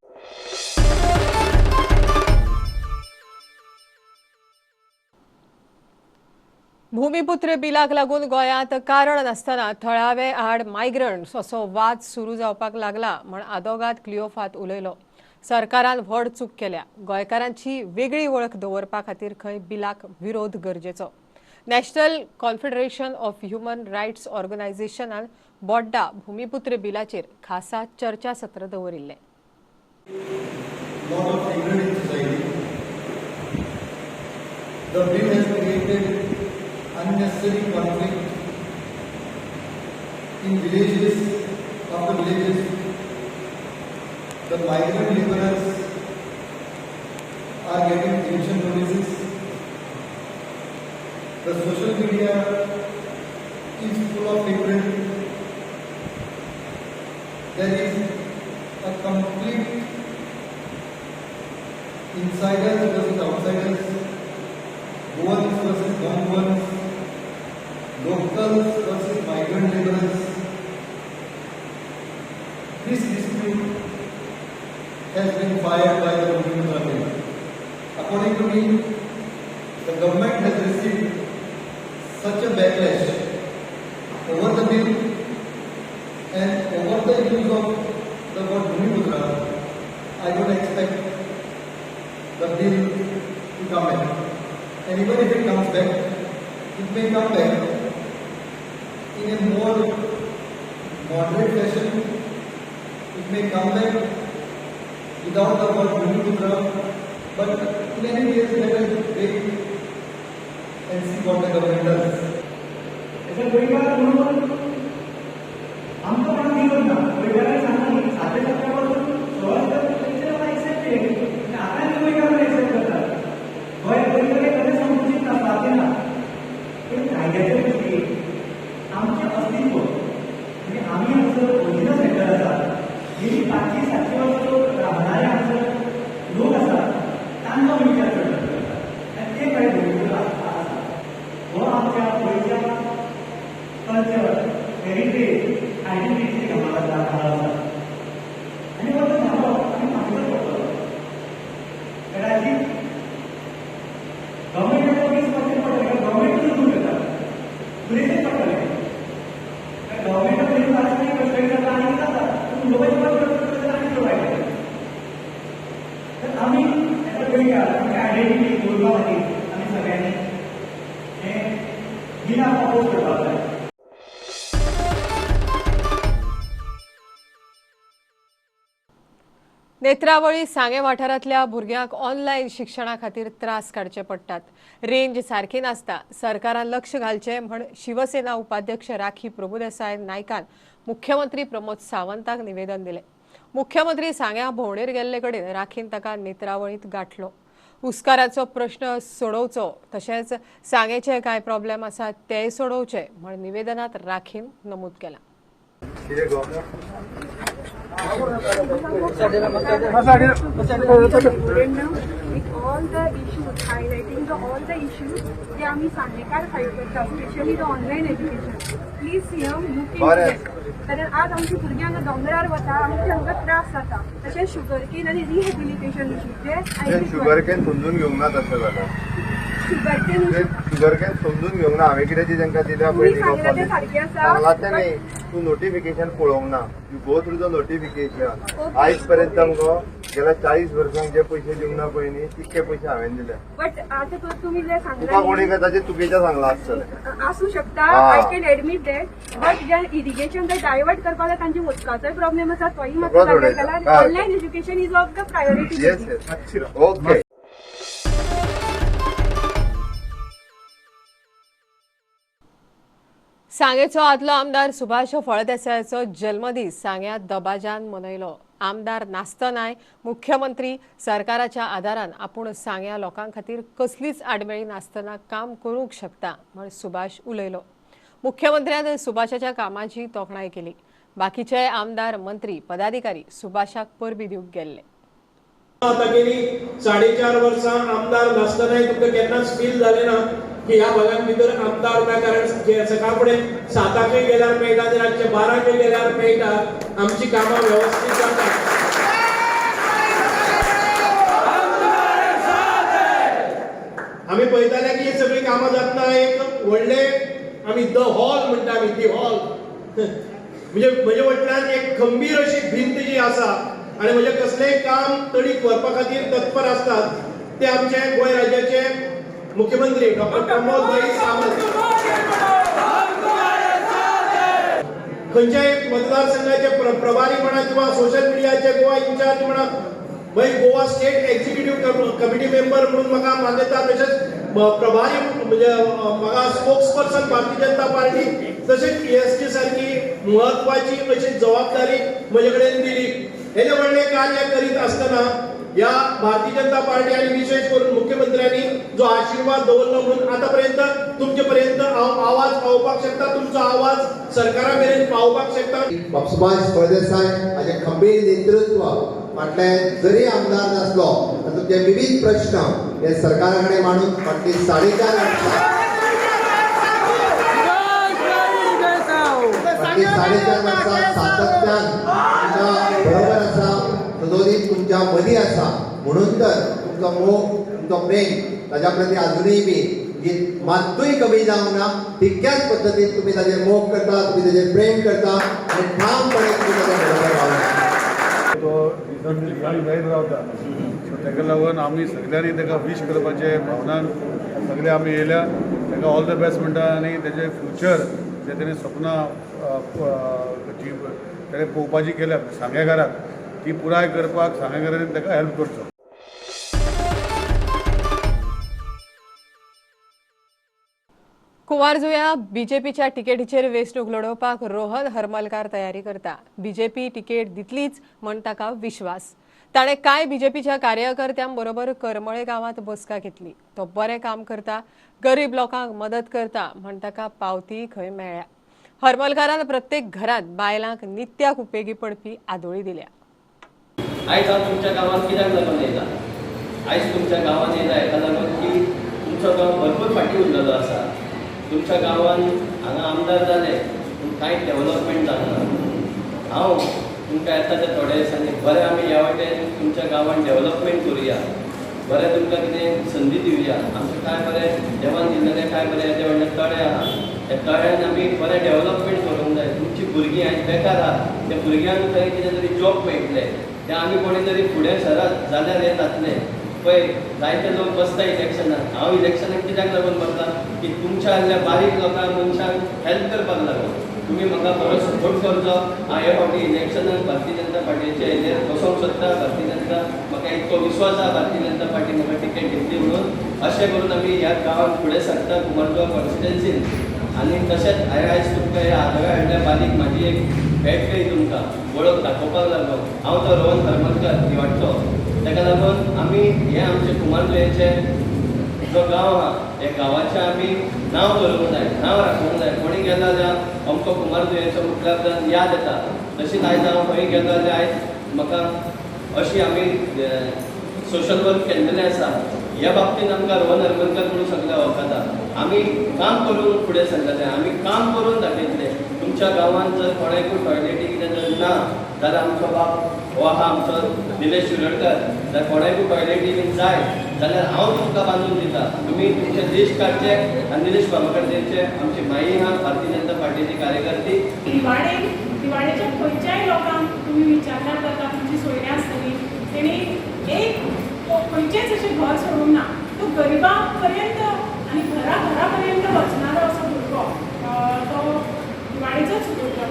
भूमिपुत्र बिलाक लागून गोंयांत कारण नासतना थळावे आड मायग्रंट्स असो वाद सुरू जावपाक लागला म्हण आदोगाद क्लिओफात उलयलो. सरकारान व्हड चूक केल्या. गोंयकारांची वेगळी वळख दवरपा खातीर खंय बिलाक विरोध गरजेचो. National confederation of human rights ऑर्गनायझेशनान बोड्डा भूमिपुत्र बिलाचेर खासा चर्चासत्र दवरिल्लें. Unnecessary conflict in villages of the villages. The migrant laborers are getting eviction notices. The social media is full of hatred. There is a complete insiders versus outsiders, Goans versus non-Goans, locals versus migrant laborers. This dispute has been fired by the Bhumiputra Bill. According to me, the government has received such a backlash over the bill and over the use of the word Bhumiputra. I don't expect the bill to come back. And even if it comes back, it may come back in a more moderate fashion. It may come back without the word Bhumiputra, but in any case, let us wait and see what the government does. As a गोंयकार म्हणून आमकां कोणाक विरोध ना. गोंयकारांनी सांगता न्ही साते सतरा पासून 16 तेंचे लोक एक्सेप्टेड आनी आतां ते गोंयकार एक्सेप्ट करतात. गोंय गोंयकार केन्ना संकुचीत ना, सारकें ना. पूण कायद्याच्या दृश्टीन आमचें अस्तित्व म्हणजे आमी हांगसर ओरिजिनल सेटलर आसा, गेली 500-700 वर्सां लोक रावणारे हांगसर लोक आसात, तांकां आमी विचार करता आनी ते कांय भुमिपुत्र आसा. हो आमच्या गोंयच्या कल्चर, हेरिटेज, आयडेंटिटीचे कामाक आसा आनी हो जो धालो आमी फाटीच पडटलो. कदाचित गव्हर्मेंटाचो 20% पडटलें, कारण गव्हर्मेंटूच रूल करता, पुलिसूच पडटलें. गव्हर्मेंट पुलीस आसली कस्टडी जाता आनी कितें जाता, पूण उलोवपाचें बंद करता आनी कितें वायट. तर आमी एज अ गोंयकार आमची आयडेंटिटी दवरपा खातीर आमी सगळ्यांनी हें बिलाक अपोज करपाक जाय. नेत्रावळी सांगें वाठारांतल्या भुरग्यांक ऑनलायन शिक्षणा खातीर त्रास काडचे पडटात. रेंज सारकी नासता. सरकारान लक्ष घालचें म्हण शिवसेना उपाध्यक्ष राखी प्रभुदेसाय नायकान मुख्यमंत्री प्रमोद सावंताक निवेदन दिलें. मुख्यमंत्री सांग्यां भोंवडेर गेल्ले कडेन राखीन ताका नेत्रावळींत गांठलो. हुस्काराचो प्रश्न सोडोवचो तशेंच सांगेचे कांय प्रॉब्लेम आसात तेय सोडोवचे म्हण निवेदनांत राखीन नमूद केलां. With all the issues, highlighting the all the issues जे आमी सांगेकार फायट करता, specially the online education. Please CM look into that. कारण आज आमची भुरगीं हांगा दोंगरार वता, आमचे हांकां त्रास जाता. तशेंच शुगरकेन आनी रिहेबिलिटेशन इशू जे शुगरकेन समजून घेवंक ना, तशें जाल्यार शुगरकेन समजून घेवंक ना. हांवें कितें ती तांकां दिल्या पळय, सांगलां तें न्ही. तूं नोटिफिकेशन पळोवंक ना, you go through the notification. आयज पर्यंत मुगो गेल्या 40 वर्सांक जे पयशे दिवंक ना पळय न्ही, तितके पयशे हांवें दिले. बट आतां तुमी जे सांगलां तुका कोणी ताचें चुकीचें सांगलां आसतलें, आसूं शकता. I can admit that. But J irrigation जर डायवर्ट करपाक जाय, तांचे उदकाचोय प्रॉब्लेम आसा, तोय मातसो जाल्यार online education is of the priority. Yes, okay. सांगेचो आदलो आमदार सुभाष फळदेसायाचो जल्मदीस सांग्यां दबाज्यान मनयलो. आमदार नासतनाय मुख्यमंत्री सरकाराच्या आदारान आपूण सांग्या लोकां खातीर कसलीच आडमेळी नासतना काम करूंक शकता म्हण सुभाष उलयलो. मुख्यमंत्र्यान सुभाषाच्या कामाची तोखणाय केली. बाकीचे आमदार, मंत्री, पदाधिकारी सुभाषाक परबी दिवंक गेल्ले. आतां गेली 4.5 वर्सां आमदार नासतनाय तुमकां केन्नाच फील जालें ना की ह्या भागान भितर आमदार ना, कारण सकाळ फुडें 7 गेल्यार मेळटा आनी रातचे 12 गेल्यार मेळटा. आमची कामां वेवस्थीत जाता. आमी पळयताले की सगळीं कामां जातना एक व्हडले आमी the hall म्हणटा, आमी दी हॉल म्हणजे म्हजे वटल्यान एक खंबीर अशी भिंत जी आसा आनी म्हजें कसलेंय काम तडीक व्हरपा खातीर तत्पर आसतात ते आमचे गोंय राज्याचे मुख्यमंत्री डॉक्टर प्रमोद भाई सावंत. खंयच्याय मतदारसंघाचे प्रभारी म्हणा किंवा सोशल मिडियाचे गोवा इन्चार्ज म्हणा, मागीर Goa state executive committee member म्हणून म्हाका मान्यता, तशेंच प्रभारी म्हणजे म्हाका spokes person Bharatiya Janata party, तशेंच ESG सारकी म्हत्वाची अशी जबाबदारी म्हजे कडेन दिली. हेजें व्हडलें कार्य करीत आसतना ह्या भारतीय जनता पार्टी आनी विशेष करून मुख्यमंत्र्यांनी जो आशिर्वाद दवरलो म्हणून आतां पर्यंत तुमचे पर्यंत हांव आवाज पावोवपाक शकता, तुमचो आवाज सरकारा मेरेन पावोवपाक शकता. सुभाष फळदेसाय हाचें खंबीर नेतृत्व फाटले जरी आमदार नासलो तर तुमचे विविध प्रश्न हे सरकारा कडेन मांडून फाटली 4.5 वर्सां फाटली 4.5 वर्सां सातत्यान तुमच्या बरोबर आसा, सदोदीत तुमच्या मदीं आसा. म्हणून तर तुमचो मोग, तुमचो प्रेम ताज्या प्रती अजुनूय बी जी मात्तूय कमी जावंक ना, तितक्याच पद्दतीन तुमी ताजेर मोग करता, तुमी ताजेर प्रेम करता आनी ठामपणे तुमी ताज्या बरोबर रावता. तो रिजन जायत रावता, सो ताका लागून आमी सगळ्यांनी ताका वीश करपाचे भावनान सगळे आमी येयल्या. ताका ऑल the best म्हणटा आनी ताजें फ्युचर जे तेणें सपनां जी ताणें पळोवपाची केल्या सांगेकाराक ती पुराय करपाक सांगेकारांनी ताका हेल्प करचो. कुमारजुव्या बीजेपीच्या तिकेटीचेर वेंचणूक लढोवपाक रोहन हरमलकार तयारी करता. बीजेपी तिकेट दितलीच म्हण ताका विश्वास. ताणें कांय बीजेपीच्या कार्यकर्त्यां बरोबर करमळे गांवांत बसका घेतली. तो बरें काम करता, गरीब लोकांक मदत करता म्हण ताका पावती खंय मेळ्ळ्या. हरमलकारान प्रत्येक घरांत बायलांक नित्याक उपेगी पडपी आदोळी दिल्या. आयज हांव तुमच्या गांवांत कित्याक लागून येयला? आयज तुमच्या गांवांत येयला हेका लागून की तुमचो गांव भरपूर फाटीं उरलेलो आसा. तुमच्या गांवांत हांगा आमदार जाले पूण कांय डेवलपमेंट जावना. हांव तुमकां येता त्या थोड्या दिसांनी बरें आमी ह्या वाटेन तुमच्या गांवांत डेवलपमेंट करुया, बरें तुमकां कितें संदी दिवया. आमचें कांय बरें देवान दिल्लेलें कांय बरें येदें व्हडलें तळें आहा, त्या तळ्यान आमी बरें डेवलपमेंट करूंक जाय. तुमचीं भुरगीं आयज बेकार आहा, त्या भुरग्यांक थंय कितें तरी जॉब मेळटलें, तें आमी कोणी तरी फुडें सरत जाल्यार हें जातलें. पळय जायते लोक बसता इलेक्शनाक. हांव इलेक्शनाक कित्याक लागून बसता की तुमच्या आसल्या बारीक लोकांक मनशांक हेल्प करपाक लागून. तुमी म्हाका बरो सपोर्ट करचो. हांव हे फावटी इलेक्शनाक भारतीय जनता पार्टीचे हेजेर बसोंक सोदता. भारतीय जनता म्हाका इतको विश्वास आहा, भारतीय जनता पार्टी म्हाका टिकेट दितली म्हणून. अशें करून आमी ह्या गांवांत फुडें सरता कुमारजुंवा कॉन्स्टिट्युएन्सीन. आनी तशेंच हांवें आयज तुमकां हे आदोळ्या हाडल्या बारीक म्हाजी एक भेट करी तुमकां वळख दाखोवपाक लागलो. हांव तो रोहन हरमलकर दिवाडचो. ताका लागून आमी हे आमचे कुमारजुंवेचे जो गांव आहा ह्या गांवाचें आमी नांव दवरूंक जाय, नांव राखूंक जाय. कोणी गेलो जाल्यार अमको कुमारजुंवेचो म्हटल्यार याद येता. तशीच आयज हांव खंय गेलो जाल्यार आयज म्हाका अशी आमी सोशल वर्क केल्लेलें आसा. ह्या बाबतींत आमकां रोहन हरमलकर म्हणून सगळें वळखता. आमी काम करून फुडें सरलेले, आमी काम करून दाखयतले. तुमच्या गांवांत जर कोणाकूय टॉयलेटी कितें जर ना जाल्यार आमचो बाप हो आहा आमचो निलेश शिरोडकर, जाल्यार कोणाकूय टॉयलेटी बीन जाय जाल्यार हांव तुमकां बांदून दिता. तुमी तुमचें लिस्ट काडचें आनी निलेश बाबा कडेन दिवचें. आमची माई आहा भारतीय जनता पार्टीची कार्यकर्ती. दिवाळेच्या खंयच्याय लोकांक तुमी विचारल्यार जाता, तुमची सोयऱ्यां आसतली, तेणी एक खंयचेंच अशें घर सोडूंक ना. तो गरिबा पर्यंत आनी घरा घरा पर्यंत वचणारो असो भुरगो तो दिवाळेचोच भुरगो.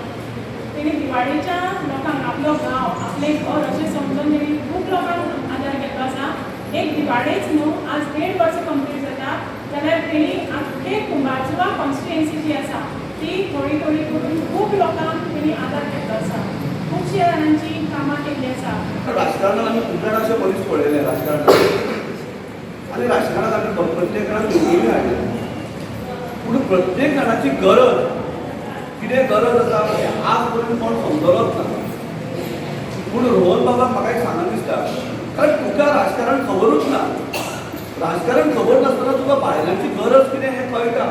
तेणी दिवाळेच्या लोकांक आपलो गांव, आपलें घर अशें समजून तेणी खूब लोकांक आदार केल्लो आसा. एक दिवाळेच न्हू, आज 1.5 वर्सां कंप्लीट जाता जाल्यार तेणी आख्खे कुंभारजुवा कॉन्स्टिट्युएन्सी जी आसा ती थोडी थोडी करून खूब लोकांक तेणी आदार केल्लो आसा. खुबश्या जाणांची कामां केल्ली आसा. खूब जाण अशे मनीस पळयले राजकारणात आनी राजकारणात आमी प्रत्येक जाणाक निवडून हाडले, पूण प्रत्येक जाणाची गरज कितें गरज आसा हें आज पर्यंत कोण समजलोच ना. पूण रोहन बाबाक म्हाका एक सांगन दिसता, कारण तुका राजकारण खबरूच ना. राजकारण खबर नासतना तुका बायलांची गरज कितें हें कळटा,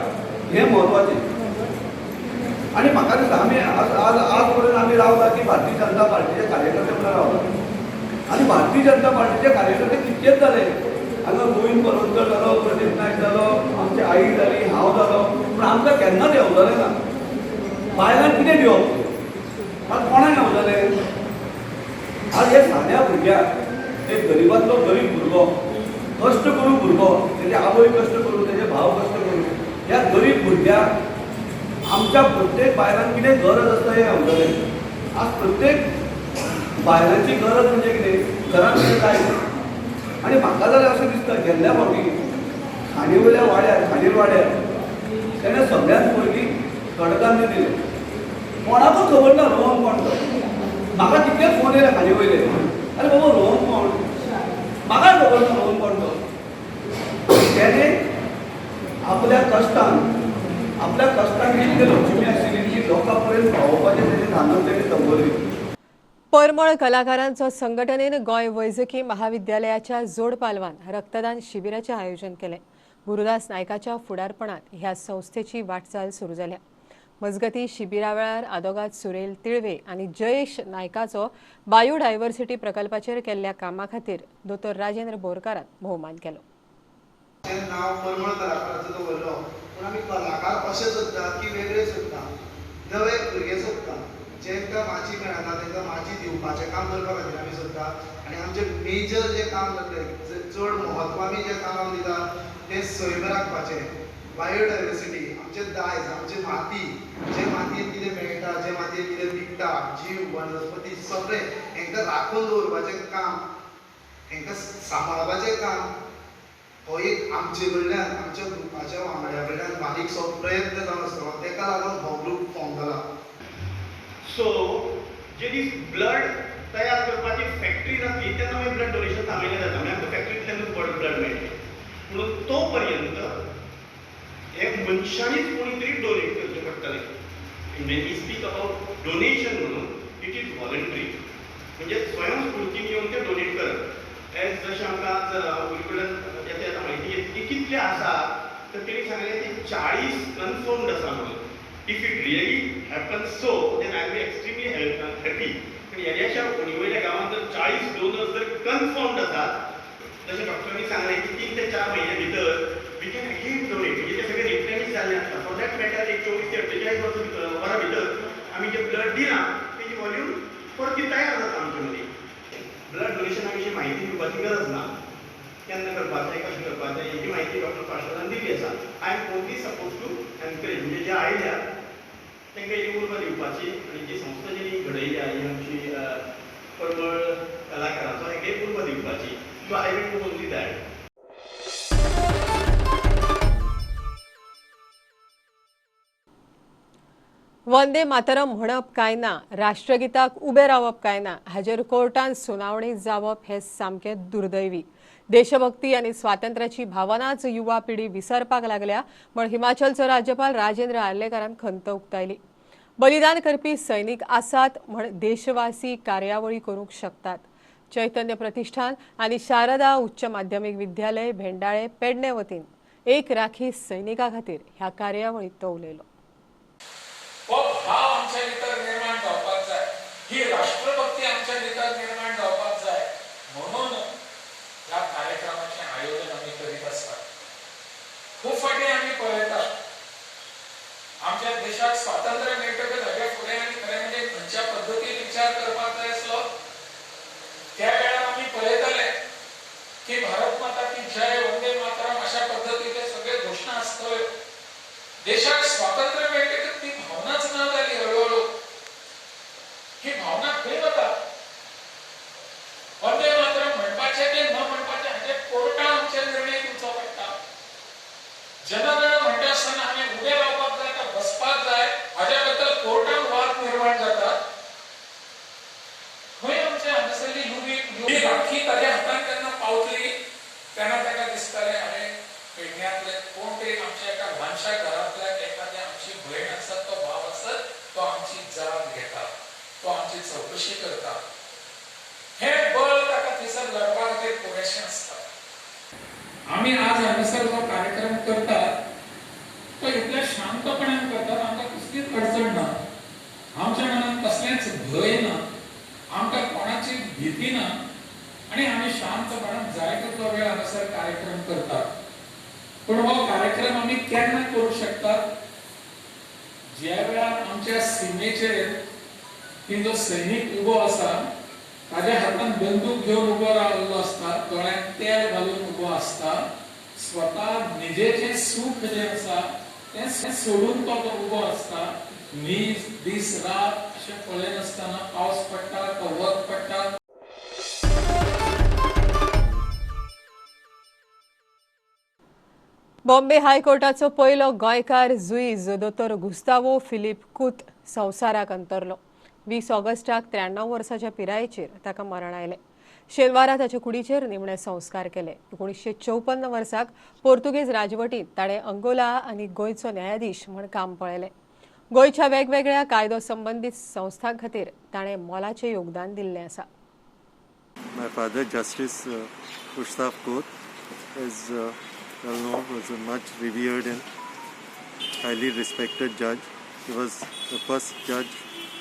हें म्हत्वाचें. आनी म्हाका दिसता आमी आज आज आज पर्यंत आमी रावता की भारतीय जनता पार्टीचे कार्यकर्ते म्हणून रावता आनी भारतीय जनता पार्टीचे कार्यकर्ते कितकेच जाले. हांगा गोविंद परोडकर जालो, प्रदीप नायक जालो, आमची आई जाली, हांव जालो, पूण आमकां केन्नाच येवजलें ना बायलांक कितें दिवप. आज कोणाक येवजलें? आज हे साद्या भुरग्याक, एक गरिबांतलो गरीब भुरगो, कश्ट करून भुरगो, तेजे आवय कश्ट करून, तेजे भाव कश्ट करून, ह्या गरीब भुरग्याक आमच्या प्रत्येक बायलांक कितें गरज आसता हें येवजलें. आज प्रत्येक बायलांची गरज म्हणजे कितें, घरांत कितें जाय. आनी म्हाका जाल्यार अशें दिसता गेल्ल्या फावटी खाणी वयल्या वाड्यार, खाणीर वाड्यार तेणें सगळ्यांत पयलीं कडधान्य दिलें. कोणाकूच खबर ना रोहन कोण तो. म्हाका कितले फोन येयले खाणी वयले, आरे बाबा रोहन कोण, म्हाकाय खबर ना रोहन कोण तो. तेणें आपल्या कश्टान, आपल्या कश्टान इतली लक्ष्मी आशिल्ली की लोकां पर्यंत पावोवपाचें तेजें धानक तेणें दवरली. परमळ कलाकारांचो संघटनेन गोंय वैजकी महाविद्यालयाच्या जोडपालवान रक्तदान शिबिराचें आयोजन केलें. गुरुदास नायकाच्या फुडारपणात ह्या संस्थेची वाटचाल सुरू जाल्या. मजगती शिबिरा वेळार आदोगाद सुरेल तिळवे आनी जयेश नायकाचो बायोडायव्हर्सिटी प्रकल्पाचेर केल्ल्या कामा खातीर दोतोर राजेंद्र बोरकारान भोवमान केलो. नांव परमळ कलाकाराचो दवरलो, पूण आमी कलाकार अशें सोदता की वेगळे सोदता, नवे भुरगे सोदता, जेंकां माची मेळना तांकां माची दिवपाचें काम करपा खातीर आमी सोदता. आनी आमचें मेजर जें काम जातलें, चड म्हत्व आमी ज्या कामाक दिता तें सैम राखपाचें, बायोडायवर्सिटी, आमचें दायज, आमची माती, जे मातयेन कितें मेळटा, जे मातयेन कितें पिकता, जीव वनस्पती सगळें हेंकां राखून दवरपाचें काम, हेंकां सांबाळपाचें काम हो एक आमचे कडल्यान, आमच्या ग्रुपाच्या वांगड्या कडल्यान बारीकसो प्रयत्न जावन आसतलो. तेका लागून हो ग्रूप फॉर्म जाला. सो जे दीस ब्लड तयार करपाची फॅक्टरी जातली तेन्ना मागीर ब्लड डोनेशन थांबयलें जाता, म्हणजे आमकां फॅक्टरींतल्यानूच ब्लड मेळटलें. पूण तो पर्यंत हे मनशांनीच कोणी तरी डोनेट करचें पडटलें. When we speak about donation म्हणून it is voluntary, म्हणजे स्वयंस्फूर्तीन येवन ते डोनेट करप. एज जशें आमकां आज गुरू कडल्यान येता येता म्हायती घेतली की कितले आसा, तर तेणी सांगलें ते 40 कन्फर्म्ड आसा म्हणून. If it really happens so, then I will be extremely happy. पण येद्याशा वयल्या गांवांत जर 40 डोनर्स जर कन्फर्म्ड आसात, जशें डॉक्टरांनी सांगलें की 3 ते 4 म्हयन्या भितर we can again donate, म्हणजे ते सगळे रिप्लेनिश जाल्ले आसता. फॉर that matter एक 24 ते 48 वरां भितर आमी जें ब्लड दिलां तेजी वॉल्यूम परती तयार जाता आमचे मदीं. ब्लड डोनेशना विशीं म्हायती दिवपाची गरज ना, केन्ना करपाचें, कशें करपाचें हेजी म्हायती डॉक्टर पाशोलान दिल्ली आसा. I am only suppose to encourage, म्हणजे जे आयल्या तांकां एक उर्बा दिवपाची आनी जी संस्था जेणी घडयल्या ही आमची परमळ कलाकारांचो हाका एक उर्बा दिवपाची. So I will do only that. Vande Mataram म्हणप काय ना, राष्ट्रगीताक उबें रावप काय ना हाजेर कोर्टान सुनावणी जावप हें सामकें दुर्दैवी. देशभक्ती आनी स्वातंत्र्याची भावनाच युवा पिढी विसरपाक लागल्या म्हण हिमाचलचो राज्यपाल राजेंद्र आर्लेकारान खंत उक्तायली. बलिदान करपी सैनिक आसात म्हण देशवासी कार्यावळी करूंक शकतात. चैतन्य प्रतिष्ठान आनी शारदा उच्च माध्यमिक विद्यालय भेंडाळे पेडणे वतीन एक राखी सैनिका खातीर ह्या कार्यावळीत तो उलयलो. हो भाव आमच्या भितर निर्माण जावपाक जाय, ही राष्ट्रभक्ती आमच्या भितर निर्माण जावपाक जाय, म्हणून ह्या कार्यक्रमाचें आयोजन आमी करीत आसतात. खूब फावटी आमी पळयतात आमच्या देशाक स्वातंत्र्य मेळटकच हाज्या फुडें आनी खरें म्हणजे खंयच्या पद्दतीन विचार करपाक जाय आसलो त्या वेळार आमी पळयताले की भारत माता की जय, वंदे मातरम अशा पद्दतीचे सगळे घोशणा आसतल्यो. देशाक स्वातंत्र्य मेळटकच ती भावनाच ना जाली हळूहळू. ही भावना खंय वता? वंदे मातरम म्हणपाचें की न म्हणपाचें हाचेर कोर्टान आमचे निर्णय दिवचो पडटा. जनगण म्हणटा आसतना हांवें उबें रावपाक जाय काय बसपाक जाय हाज्या बद्दल कोर्टान वाद निर्माण जातात. खंय आमचे हांगासरली युवी राखी ताज्या आमच्या घरांतल्या एखाद्या आमची भयण आसत, तो भाव आसत, तो आमची जाग घेता, तो आमची चवकशी करता. हे बळ ताका थंयसर लढपा खातीर पुरेशें आसता. आमी आज हांगासर जो कार्यक्रम करतात तो इतल्या शांतपणान करतात, आमकां कसलीच अडचण ना, आमच्या मनात कसलेंच भंय ना, आमकां कोणाची भीती ना आनी आमी शांतपणान जाय तितलो वेळ हांगासर कार्यक्रम करतात. पूण हो कार्यक्रम आमी केन्ना करूं शकतात? ज्या वेळार आमच्या सिमेचेर ती जो सैनीक उबो आसा ताज्या हातान बंदूक घेवन उबो रावल्लो आसता, दोळ्यांत तेल घालून उबो आसता, स्वता निजेचें सूख जें आसा तें सोडून तो उबो आसता. नीज दीस रात अशें पळयनासतना पावस पडटा तो वत पडटा. बॉम्बे हायकोर्टाचो पयलो गोंयकार जुईज दोतोर गुस्तावो फिलीप कुत संवसाराक अंतरलो. 20 ऑगस्टाक 93 वर्साच्या पिरायेचेर ताका मरण आयलें. शेनवारा ताचे कुडीचेर निमणे संस्कार केले. 1954 वर्साक पोर्तुगेज राजवटींत ताणें अंगोला आनी गोंयचो न्यायाधीश म्हूण काम पळयलें. गोंयच्या वेगवेगळ्या कायदो संबंदीत संस्थां खातीर ताणें मोलाचें योगदान दिल्लें आसा. My father, Justice Gustave Couth, is well known, was a much revered and highly respected judge. He was the first judge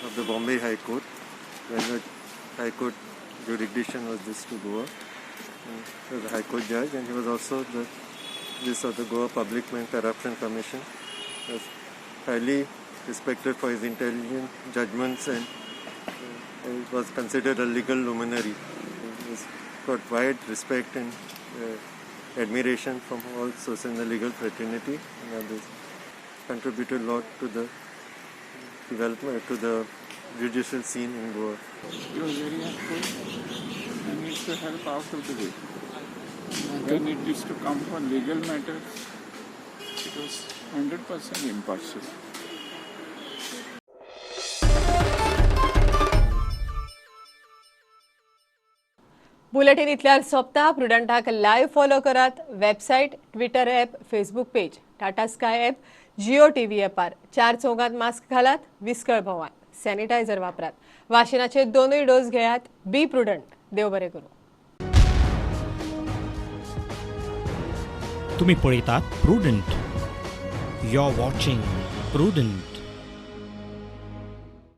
of the Bombay High Court when the High Court jurisdiction was this to Goa. He was a High Court judge, and he was also the this of the Goa Public and Corruption Commission. He was highly respected for his intelligent judgments and he was considered a legal luminary. He was got wide respect and admiration from all sources in the legal fraternity and others. Contributed a lot to the development, to the judicial scene in Goa. He was very helpful and used to help out of the way. When it used to come for legal matters, it was 100% impartial. Bulletin इतल्यार सोंपता. प्रुडंटाक लायव्ह फॉलो करात. Website, Twitter app, Facebook page, Tata Sky app, Jio TV ॲपार. 4 चौगांत मास्क घालात, विस्कळ भोवात, सॅनिटायझर वापरात, वाशिनाचे 2 डोस घेयात. Be prudent. देव बरें करूं. तुम्ही पळयतात Prudent. You are watching Prudent.